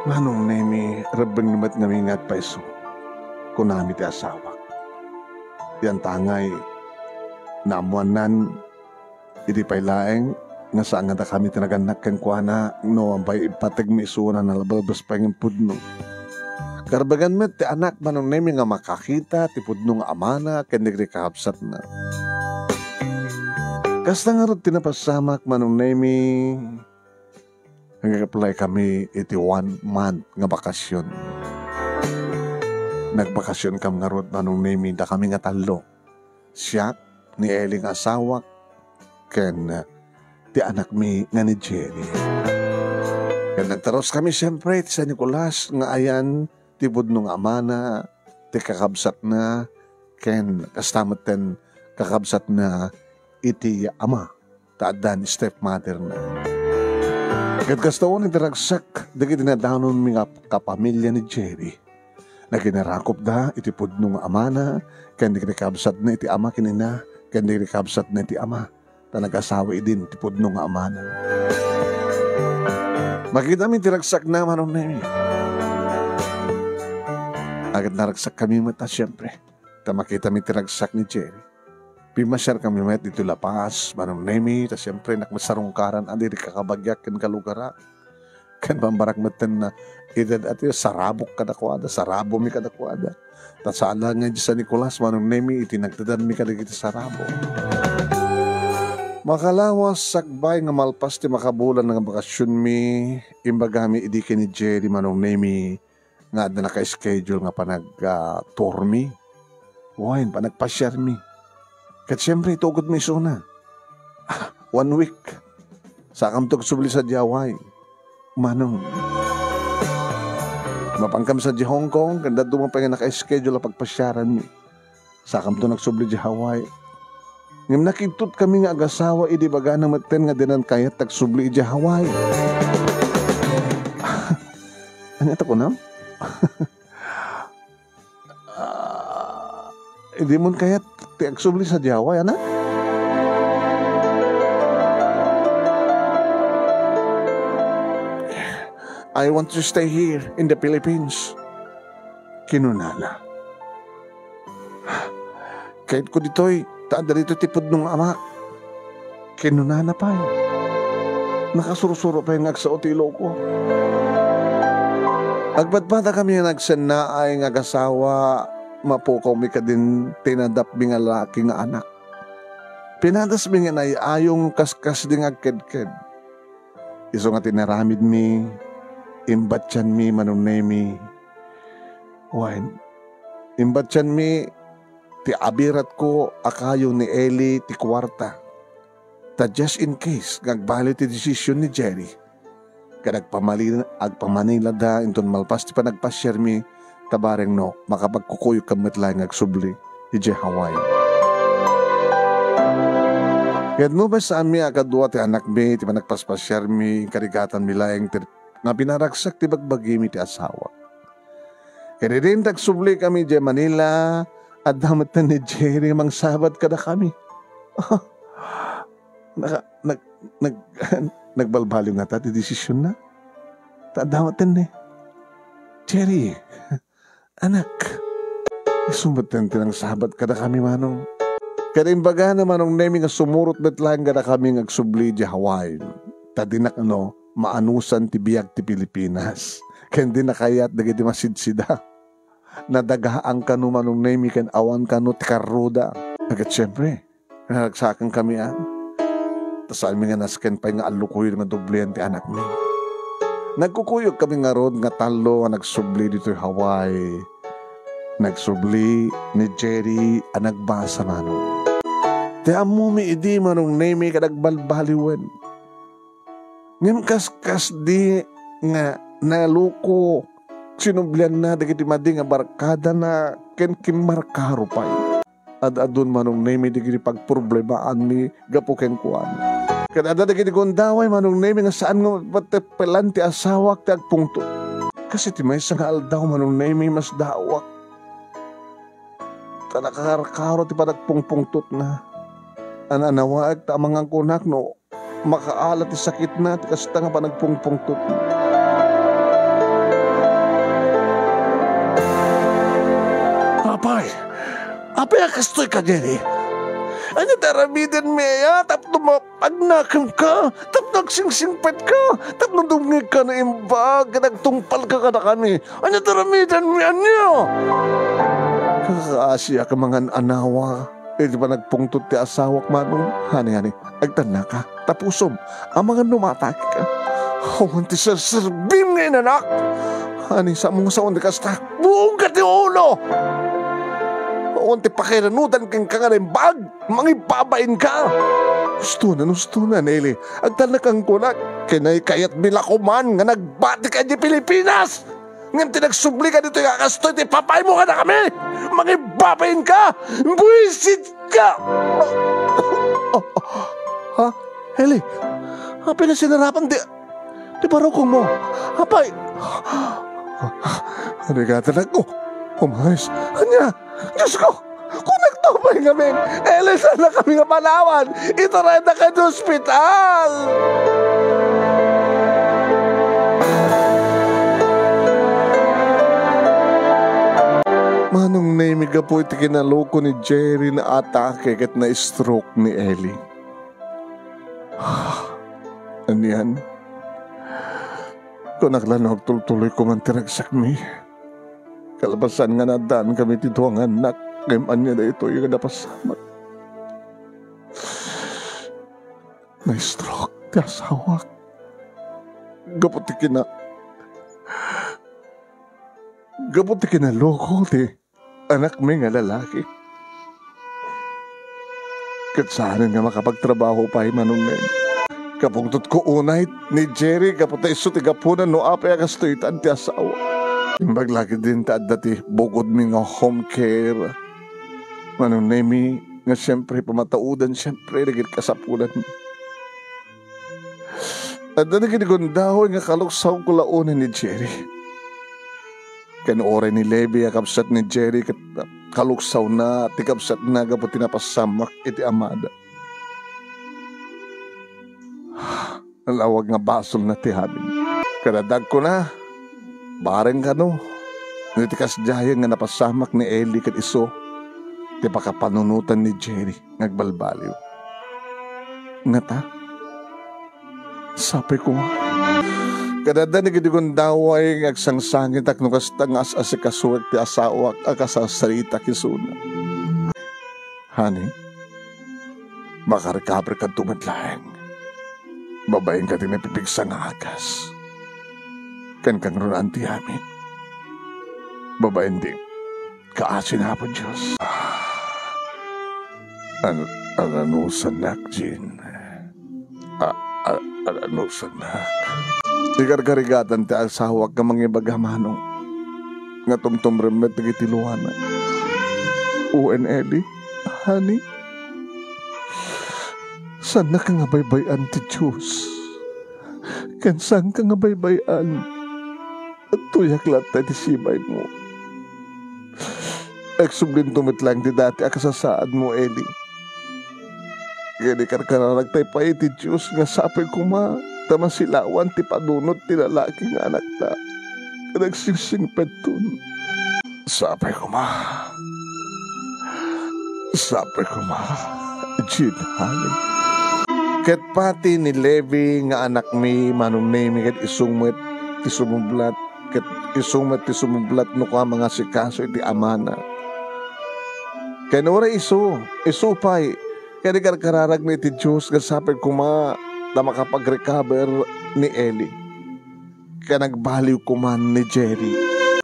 Manong Nemi, rebbeng met ngamin nga agpayso, kunami ti asawak. Yan tangay, naammoannan, idi pay laeng nga saan nga dakami ti nagannak kenkuana, no awan pay ipategmi isuna, nalablabes pay nga pudno. Karbengan met ti anak, Manong Nemi, nga makakita ti pudno nga amana ken dagiti kakabsatna. Kasta ngarud ti napasamak, Manong Nemi, nag-apply kami iti one month nga bakasyon. Nagbakasyonkam ngarud, Manong Nemi, dakami nga tallo. Siak, ni Eli nga asawak, ken, eh, ti anakmi nga ni Jerry. Ket nagtaruskami siempre iti San Nicolas nga ayan ti pudno nga amana, ti kakabsatna, ken kasta metten kakabsatna iti ama ta adda ni stepmotherna. Ket kasta unay ti ragsak dagiti nadanonmi nga kapamilya ni Jerry. Naginarakopda iti pudno nga amana, ken dagiti kabsatna iti ama ken ina, ken dagiti kabsatna iti ama, ta nagasawa idin ti pudno nga amana. Makitami ti ragsakna, Manong Nemi. Ket naragsakkami met a, siempre, ta makitami ti ragsak ni Jerry. Pimmasiarkami met ditoy La Paz, Manong Nemi, ta siempre, nak masarungkaran a diri kakabagiak ken kalugarak. Ken bambarak metten a, iti dayta, sarabok kadakuada, sarabomi kadakuada. Ta saan la nga idiay San Nicolas, Manong Nemi, iti nagtedanmi kadagiti sarabo. Makalawas, sakbay nga malpas ti makabulan nga bakasionmi, imbagami idi ken ni Jerry, Manong Nemi, nga adda naka-schedule nga panag-, ah, tourmi. Wen, panagpasiarmi. Ket siempre, itugot mi isuna. Ah, one week. Sakamto agsubli sadiay Hawaii. Manong. Mapankam sadiay Hong Kong, ken dadduma pay nga naka-schedule a pagpasiaranmi. Sakamto agsubli idiay Hawaii. Ngem nakidtutkami nga agasawa idi ibagana metten nga dinan kayat ti agsubli idiay Hawaii. Ania ti kunam? Ah, idimon kayat ti agsubli sadiay Hawaii, anak? "I want to stay here in the Philippines," kinunana. "Kayatko ditoy, ta adda ditoy ti pudno nga amak," kinunana pay. Nakasursuro pay nga agsao ti iloko. Agpadpadakami a nagsennaay nga agasawa, mapukawmi kadin ti nadapmi nga laki nga anak. Pinadasmi nga inay-ayong kaskasdi nga agkedked. Isu nga ti inaramidmi, imbattianmi, Manong Nemi. Wen, imbattianmi ti abiratko a kayo ni Eli ti kuarta. Ta just in case nga agbaliw ti desisyon ni Jerry, ket agpamali-, agpamanilada inton malpas ti panagpasiarmi, ta bareng no makapagkukuyokkami met laeng nga agsubli idiay Hawaii. Ket nupay saanmi a kadua ti anakmi ti panagpaspasiarmi, inkarigatanmi laeng ti, nga pinaragsak ti bagbagimi ti asawak. Ket idin ti agsublikami idiay Manila, adda metten ni Jerry nga mangsabat kadakami. Naka-, nag-, nag-, nagbalbaliw ngata ti desisionna? Ta adda metten ni Jerry, anak. Isu metten ti nangsabat kadakami, Manong. Ket imbagana, Manong Nemi, nga sumurot met laeng kadakami nga agsubli idiay Hawaii. Ta dinak, ano, maanusan ti biag ti Pilipinas. Ken di nakayat dagiti masidsida. Nadagaan kano, Manong Nemi, ken awan kano ti karroda. Ket siempre, naragsakan kami, a. Ta saanmi nga nasken pay nga allukuyon nga doblian ti anakmi. Nagkukuyog kami ngarud nga tallo a nagsubli ditoy Hawaii. Nagsubli ni Jerry a nagbasa, Manong. Ti ammomi idi, Manong Nemi, ket agbalbaliwen. Ngem kaskasdi nga naluko, sinublianna dagiti madi nga barkadana ken kimmarkaro pay. Ad-adun, Manong Nemi, dagiti pagproblemaanmi gapu kenkuana. Ket adda dagiti gundaway, Manong Nemi, nga saan nga mapateppelan ti asawak ti agpungtot. Kas iti maysa nga aldaw, Manong Nemi, masdaawak. Ta nakakarkaro ti panagpungpungtotna. An-anawaek ta amangan kunak no makaala ti sakitna ti kasta nga panagpungpungtotna. Apay! Apay a kastoy kadi? Ania ti aramidenmi aya tapno ma-, Agnakem ka, tapno agsingsingpet ka, tapno dumngeg ka naimbag, ket agtungpal ka kadakami. Ania ti aramidenmi, ania? Kakaasiak mangan-anawa iti panagpungtot ti asawak, Manong. Hani, hani, agtannaka, tapusom, amangan no maatake ka. Awan ti serserbim nga inanak. Hani, sa mo nga sawan ti kasta, buong ka ti ulo. Awan ti pakairanudam kenka nga naimbag. Mangibabain ka! Ustonan, ustonan, Eli. Agtalnakan kunak. Kinaykayatmi la koman nga nagbati ka idiay Pilipinas. Ngem ti nagsubli kaditoy nga kastoy ti papaymo kadakami. Mangibabain ka. Buisit ka. Ha? Eli, apay nga sinarapan ti, ti barukongmo? Apay? Ano nga talaga? Umayos. Ania? Diyos ko! Kunakto pay ngamin, Eli, saannakami nga panawan! Iturayda ka iti ospital! Manong Nemi, gapu iti kinaloko ni Jerry, naatake ket na-stroke ni Eli. Anian? Kunak la no agtultuloy koman ti ragsakmi. Kalpasan nga naaddaankami ti dua nga annak, ngem ania daytoy nga napasamak? Na-stroke ti asawak. Gapu ti kina-, gapu ti kinaloko ti anakmi nga lalaki. Ket saanen nga makapagtrabaho pay, Manong Nemi. Kapungtotko unay ni Jerry gapu ta isu ti gapuna no apay a kastoy ti asawa. Imbag la ketdin ta adda ti bukodmi nga home care, Manong Nemi, nga siempre pamataudan siempre dagiti kasapulanmi. Adda dagiti gundaway nga kaluksawko la unay ni Jerry. Ken uray ni Levi a kabsat ni Jerry ket kaluksawna ti kabsatna gapu ti napasamak iti amada. Nalawag nga basolna ti amin. Kadagkuna, bareng kano, no ti kasdiayen nga napasamak ni Eli ken isu ti pakapanunotan ni Jerry nga agbalbaliw. Ngata, sapay koma. Kadadda ni gidi gundaway nga agsangsangitak no kasta nga as-asikasuek ti asawak a kasasaritak isuna. Honey, makarecover kadto met laeng. Babaen kadin napipigsa nga agas. Ken kangrunaan ti amin. Babaen ti kaasi ni Apo Dios. An-, ananusannak, Jean. A-, a-, ananusannak. Igargarigatan ti asawak nga mangibaga, Manong, nga tumtumrem met dagiti luana. Wen, Eli, honey, saannaka nga baybay-an ti Dios. Ken saanka nga baybay-an. Adtoyak latta iti sibaymo. Agsublinto met laeng ti dati a kasasaadmo, Eli. Ken ikarkararagtay pay iti Dios nga sapay koma ta masilawan ti panunot ti lalaki nga anakta ken agsingsingpetton. Sapay koma. Sapay koma, Jean, honey. Ket pati ni Levi nga anakmi, Manong Nemi, ket isu met ti sumublat, ket isu met ti sumublat no kua mangasikaso iti amana. Ken uray isu, isu pay, ket ikarkararagna iti Dios nga sapay koma ta makapag-recover ni Eli. Ken agbaliw koman ni Jerry.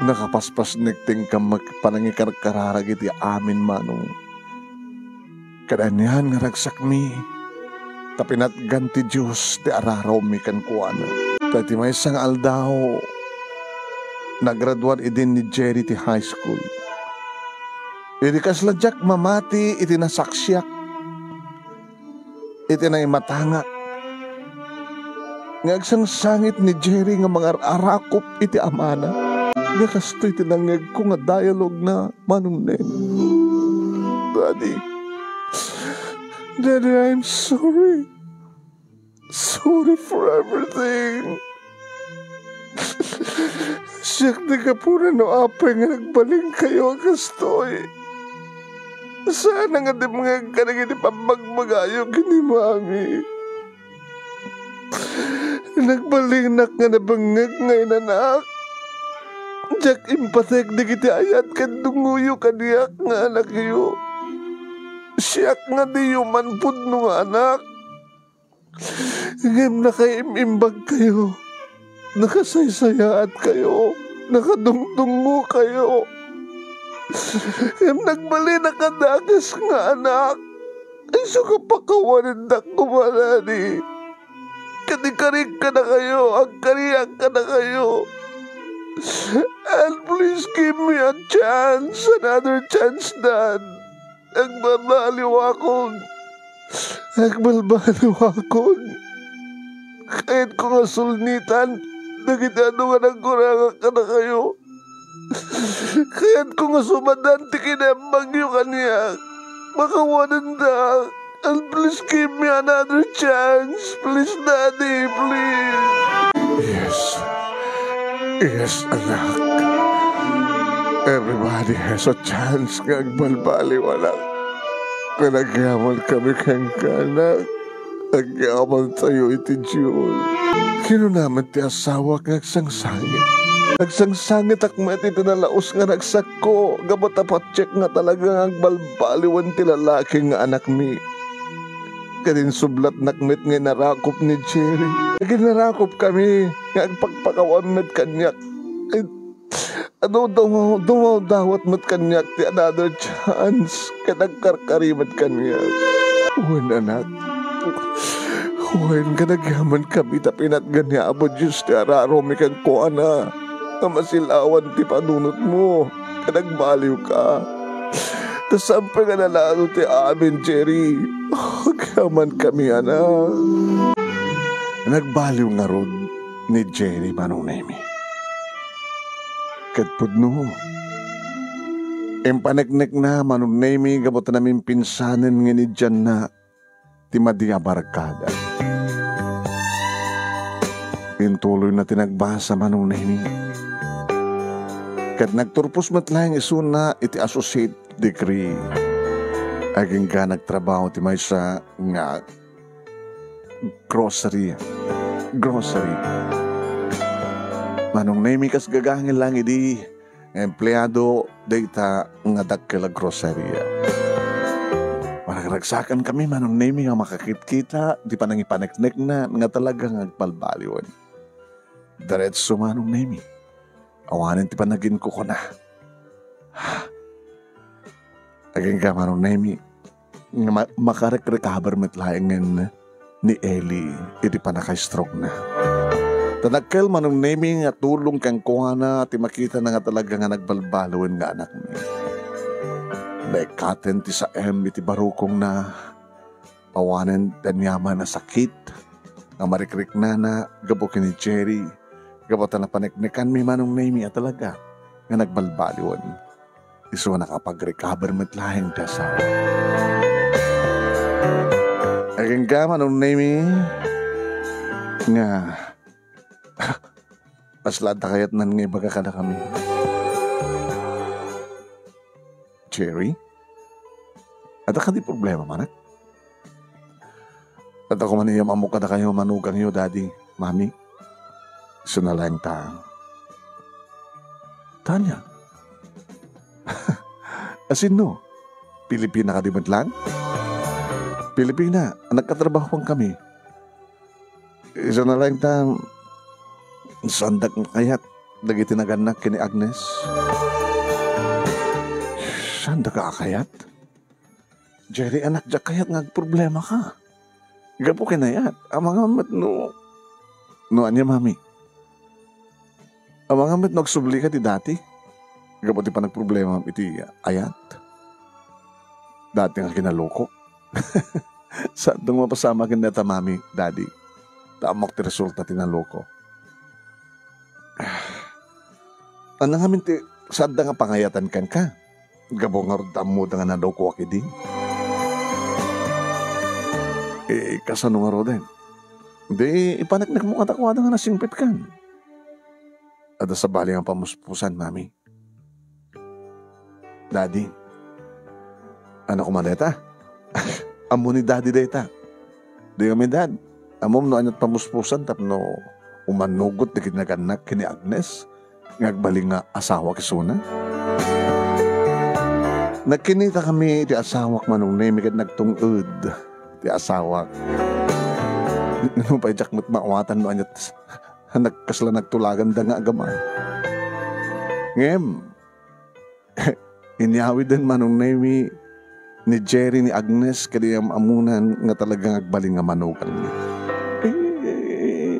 Nakapaspasnek ti inka met panangikarkararag iti amin, Manong. Ket anian nga ragsakmi, ta pinatgan ti Dios ti ararawmi kenkuana. Ta iti maysa nga aldaw, nagraduar idin ni Jerry ti high school. Idi kasla diak mamati iti nasaksiak, iti naimatangak nga agsangsangit ni Jerry nga mangar-arakop iti amana. Nga kastoy ti nangngegko nga dialogue na, Manong Neng. Daddy, Daddy, I'm sorry. Sorry for everything. Siak ti gapuna no apay nga nagbalinkayo a kastoy. Saan nga dimngeg kadagiti pammagbagayo ken ni Mami. Nagbalinnak nga nabengngeg nga inanak. Diak impatek dagiti ayat ken dungoyo kaniak nga anakyo. Siak nga diyo man pudno nga anak. Ngem nakaim-imbagkayo, nakasaysayaatkayo, nakadungdungngokayo. Ngem nagbalinak a dakes nga anak. Isu nga pakawanendak koma, Daddy. Kadi-karik kadakayo, agkariak kadakayo. And please give me a chance, another chance, Dad. Agbabaliwakon. Agbalbaliwakon. Kayatko nga sulnitan dagiti adu nga nagkurangak kadakayo. Kayatko nga sumadan ti kinaimbagyo kaniak. Pakawanendak. And please give me another chance. Please, Daddy, please. Yes. Yes, anak. Everybody has a chance nga agbalbaliw, anak. Nga nagyaman kami kenka, anak. Nagyamantayo iti Dios. Kinuna met ti asawak nga agsangsangit. Nagsangsangitak met iti nalaus nga ragsakko, gapu ta patiek nga talaga nga agbalbaliwen ti lalaki nga anakmi. Ket insublatnak met nga inarakop ni Jerry. Ket inarakopkami nga agpakpakawan met kaniak. Ket adu, dumaw-, dumawdawat met kaniak ti another chance ket agkarkari met kaniak. Wen, anak. Wen, nga nagyamankami ta pinatgan ni Apo Dios ti araromi kenkuana nga masilawan ti panunotmo ket agbaliwka. Ta saan pay nga nalalo ti amin, Jerry. Agyamankami, anak. Nagbaliw ngarud ni Jerry, Manong Nemy. Ket pudno, impaneknekna, Manong Nemy, gapu ta namimpinsanen nga inidianna ti madi a barkada. Intuloyna ti nagbasa, Manong Nemy. Ket nagturpos met laeng isuna iti associate degree. Agingga nagtrabaho ti maysa nga grocery. Grocery. Manong Nemy, kas gagangel lang idi nga empleado dayta nga dakkel a groceria. Maragragsakan kami, Manong Nemy, nga makakitkita di panangipaneknekna nga talaga nga agbalbaliwen. Diretso, Manong Nemy. Awanen ti panaginkukuna. Agingga, Manong Nemy, nga ma-, makarek-recover met laengen ni Eli iti pannaka-stroke-na. Ta dakkel, Manong Nemy, nga tulong kenkuana ti makitana nga talaga nga nagbalbaliwen nga anakmi. Naikkaten ti saem iti barukongna, awanen ti aniaman a sakit nga marikriknana gapu ken ni Jerry, gapu ta napaneknekanmi, Manong Nemy, a talaga nga nagbalbaliwen. Isu a nakapag-recover met laeng ti asawa. Agingga, Manong Nemy, nga kasla adda kayatnan nga ibaga kadakami. Jerry? Adda kadi problema, anak? Adda koma nga am-ammok kadakayo, manugangyo, Daddy, Mami. Isu na laeng ta. Tanya. Asinno? Pilipina kadi met laeng? Pilipina, nagkatrabahoan kami. Isu na laeng ta, saandak nga kayat dagiti nagannak ken ni Agnes. Saandak a kayat? Jerry, anak, diak kayat nga agproblemaka. Gapu ken ayat, amangan met no, no ania, Mami? Amangan met no agsublika ti dati gapu ti panagproblemam iti ayat. Dati nga kinaloko. Saanto nga mapasamak ken dayta, Mami, Daddy. Ta ammok ti resulta ti naloko. Ania ngamin ti saanda nga pangayatan kenka? Gapu ngarud ta ammoda nga nalokoak idi. Eh, kasano ngaruden? Di ipaneknekmo kadakuada nga nasingpetkan. Adda sabali nga pamuspusan, Mami. Daddy, ania koma dayta? Ammo ni Daddy dayta. Di kami, Dad. Ammom no aniat pamuspusan tapno umanugot dagiti nagannak ken ni Agnes nga agbalin nga asawak isuna? Nagkinita kami ti asawak, Manong Nemy, ket nagtung-ed ti asawak. Nupay diak met maawatan no aniat nagkasla nagtulaganda nga agamay. Ngem, inyawiden, Manong Nemy, ni Jerry, ni Agnes, ken ni am-amunan nga talaga nga agbalin nga manuganmi. Eh, eh,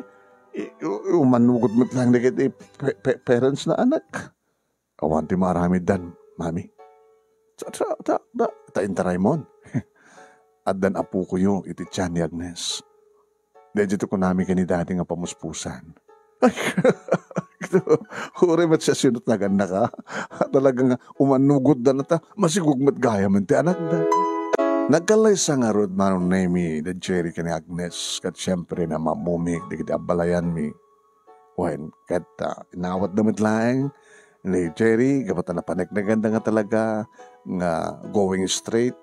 eh, eh, umanugot met laeng dagiti pe-, pe-, parents na, anak. Awan ti maaramiddan, mami. Ta, ta, ta, ta, ta intaraymon. Addan apokoyo iti tian ni Agnes. Daydiay ti kunami ken ni Daddy nga pamuspusan. Ay, uray met siasino ti nagannaka. Talaga nga umanugotda na ta, masigog met gayamen ti anakda. Nagkallaysa ngarud, Manong Nemy, da Jerry ken ni Agnes, ket siempre, namamumik dagiti abbalayanmi. Wen, ket, ah, inawatda met laeng ni Jerry, gapu ta napaneknekanda nga talaga nga going straight,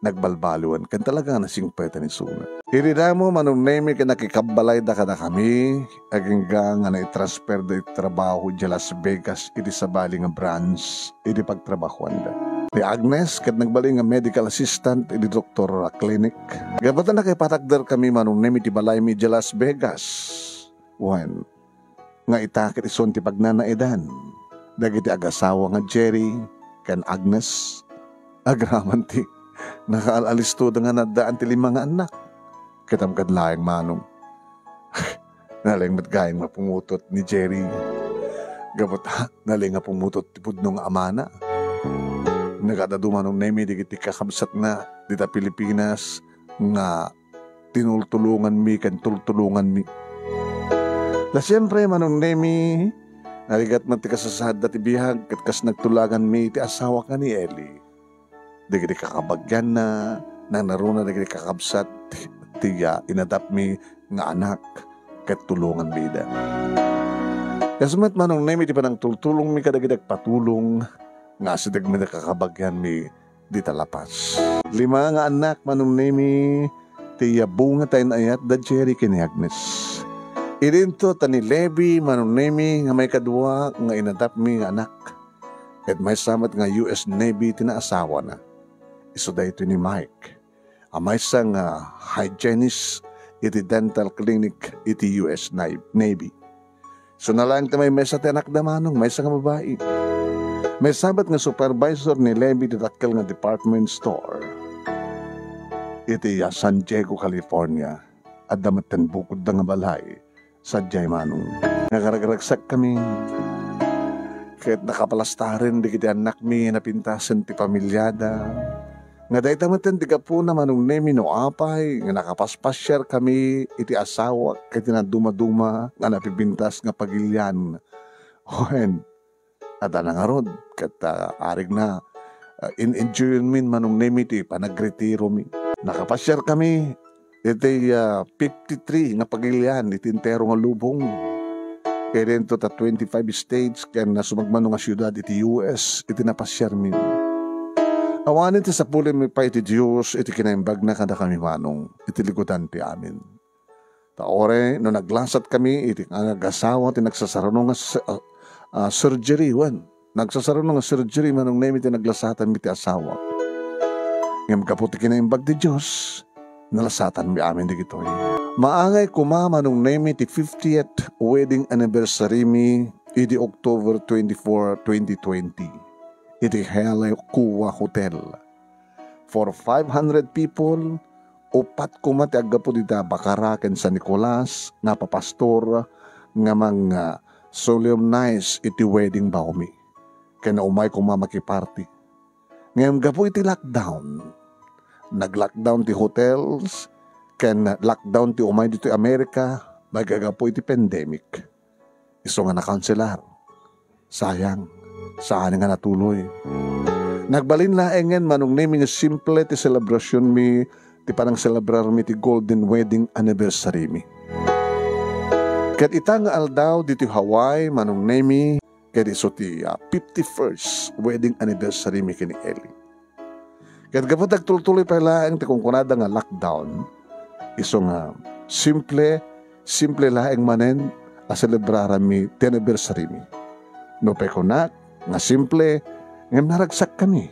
nagbalbaliwen, ken talaga nga nasingpetan isuna. Idi damo, Manong Nemy, ket nakikabbalayda kadakami, agingga nga naitransferda iti trabaho idiay Las Vegas, iti sabali nga branch, iti pagtrabahoanda. Ni Agnes, ket nagbalin nga medical assistant iti doktor a clinic. Gapu ta nakipatakderkami, Manong Nemy, iti balaymi idiay Las Vegas. Wen, nga ita ket isun ti pagnanaedan dagiti agasawa nga Jerry ken Agnes. Agraman ti nakaal-alistoda nga naddaan ti lima nga annak. Ket amkad laeng, Manong. Nalaing met gayen nga pumutot ni Jerry. Gapu ta, nalaing nga pumutot ti pudno nga amana. Nagad-adu, Manong Nemy, dagiti kakabsatna dita Pilipinas nga tinultulonganmi ken tultulonganmi. La siempre, Manong Nemy, narigat met ti kasasaadda ti biag ket kas nagtulaganmi ti asawak nga ni Eli. Dagiti kakabagianna, nangngaruna dagiti kakabsat ti, ti, ah, inadapmi nga anak ket tulonganmi ida. Kas met, Manong Nemy, ti panangtultulongmi kadagiti agpatulong nga asideg met a kakabagianmi dita La Paz. Lima nga annak, Manong Nemy, ti bunga ta in-ayat da Jerry ken ni Agnes. Idinto ta ni Levi, Manong Nemy, nga maikadua nga inadapmi nga anak. Ket maysa met nga U S Navy ti naasawana. Isu daytoy ni Mike, a maysa nga hygienist iti dental clinic iti U S Nav-, Navy. Isu laeng ti maymaysa ti anakda, Manong, maysa nga babai. Maysa met nga supervisor ni Levi iti dakkel nga department store iti, ah, San Diego, California. Adda met ti bukodda nga balay sadiay, Manong. Nagaragaragsakmi ket nakapalastaren dagiti annakmi a napintasen ti pamiliada. Nga dayta met ti gapuna, Manong Nemy, no apay nga nakapaspasiarkami iti asawak iti nadumaduma nga napipintas nga pagilian. Wen, adda na ngarud, ket, ah, arigna, ah, in-enjoyonmin, Manong Nemy, ti panagretiromi. Nakapasiarkami iti, ah, fifty-three nga pagilian iti entero nga lubong. Idinto ta twenty-five states ken sumagmamano nga siudad iti U S iti napasiarmi. Awanen ti sapulenmi pay iti Dios iti kinaimbagna kadakami, Manong, iti likudan ti amin. Ta uray no naglasatkami iti nga agasawa ti nagsasaruno nga s-, ah, ah, surgery, wen, nagsasaruno nga surgery, Manong Nemy, ti naglasatanmi ti asawa. Ngem gapu ti kinaimbag ti Dios, nalasatanmi amin dagitoy. Maangay koma, Manong Nemy, ti fiftieth wedding anniversary mi idi October twenty-four, twenty twenty, iti Hale Kua Hotel. For five hundred people, upat koma ti aggapu dita Bacara ken San Nicolas nga papastor nga mang, ah, solemnize iti wedding bawmi. Ken umay koma makiparty. Ngem gapu iti lockdown, nag-lockdown ti hotels ken lockdown ti umay ditoy Amerika, maikagapu iti pandemic. Isu nga nakanselar. Sayang, saan nga natuloy. Nagbalin laengen, Manong Nemy, nga simple ti selebrasionmi, ti panangselebrarmi ti golden wedding anniversary-mi. Ket ita nga aldaw ditoy Hawaii, Manong Nemy, ket isu ti, ah, fifty-first wedding anniversary-mi ken ni Eli. Ket gapu ta agtultuloy pay laeng ti kunkunada nga lockdown, isu nga simple, simple laeng manen a selebraranmi ti anniversary-mi. Nupay kunak nga simple, ngem naragsakkami.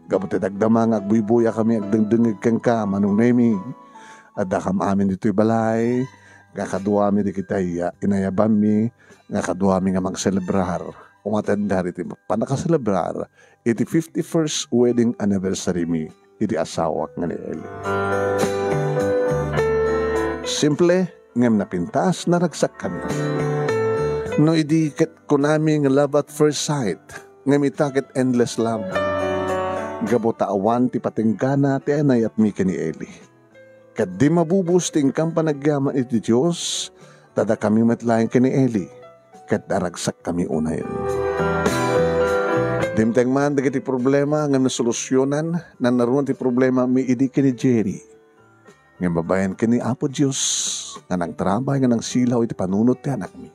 Gapu ti dagdama nga agbuybuyakkami agdengdengngeg kenka, Manong Nemy, addakam amin ditoy balay, nga kaduami dagiti, ah, inayabanmi, nga kaduami nga mangselebrar. umatendar iti pannakaselebrar iti fifty-first wedding anniversary mi iti asawak nga ni Eli. Simple, ngem napintas, naragsakkami. No idi ket kunami nga love at first sight, ngem ita ket endless love. Gapu ta awan ti patenggana ti anayatmi ken ni Eli. Ket di mabubos ti inkan panagyaman iti Dios, ta dakami met laeng ken ni Eli, ket naragsakkami unayen. Dimteng man dagiti problema ngem nasolusionan, nannaruan ti problema mi idi ken ni Jerry. Ngem babaen ken ni Apo Dios nga nangtarabay nga nangsilaw iti panunot ti anakmi.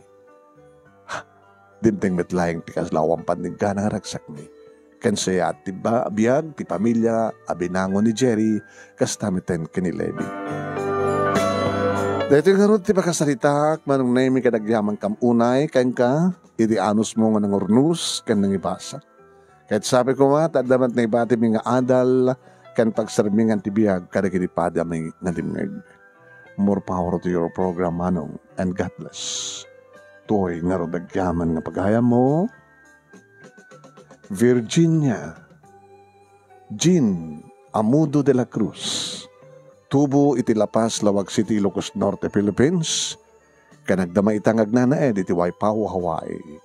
Dimteng met laeng ti kasla awan patenggana nga ragsakmi. Ken sayaat ti ba-, biag ti pamilia a binangon ni Jerry, kasta meten ken ni Levi. Daytoy ngarud ti pakasaritaak, Manong Nemy, ket agyamankam unay kenka iti anusmo nga nangurnos ken nangibasa. Ket sapay koma, ta adda met naibatimi nga adal ken pagsermingan ti biag kadagiti padami nga dimngeg. More power to your program, Manong, and God bless. Toy ngarud agyaman nga pagayammo, Virginia Jean Amudo de la Cruz, tubo iti La Paz, Laoag City, Ilocos Norte, Philippines, ken agdama ita nga agnanaed iti Waipahu, Hawaii.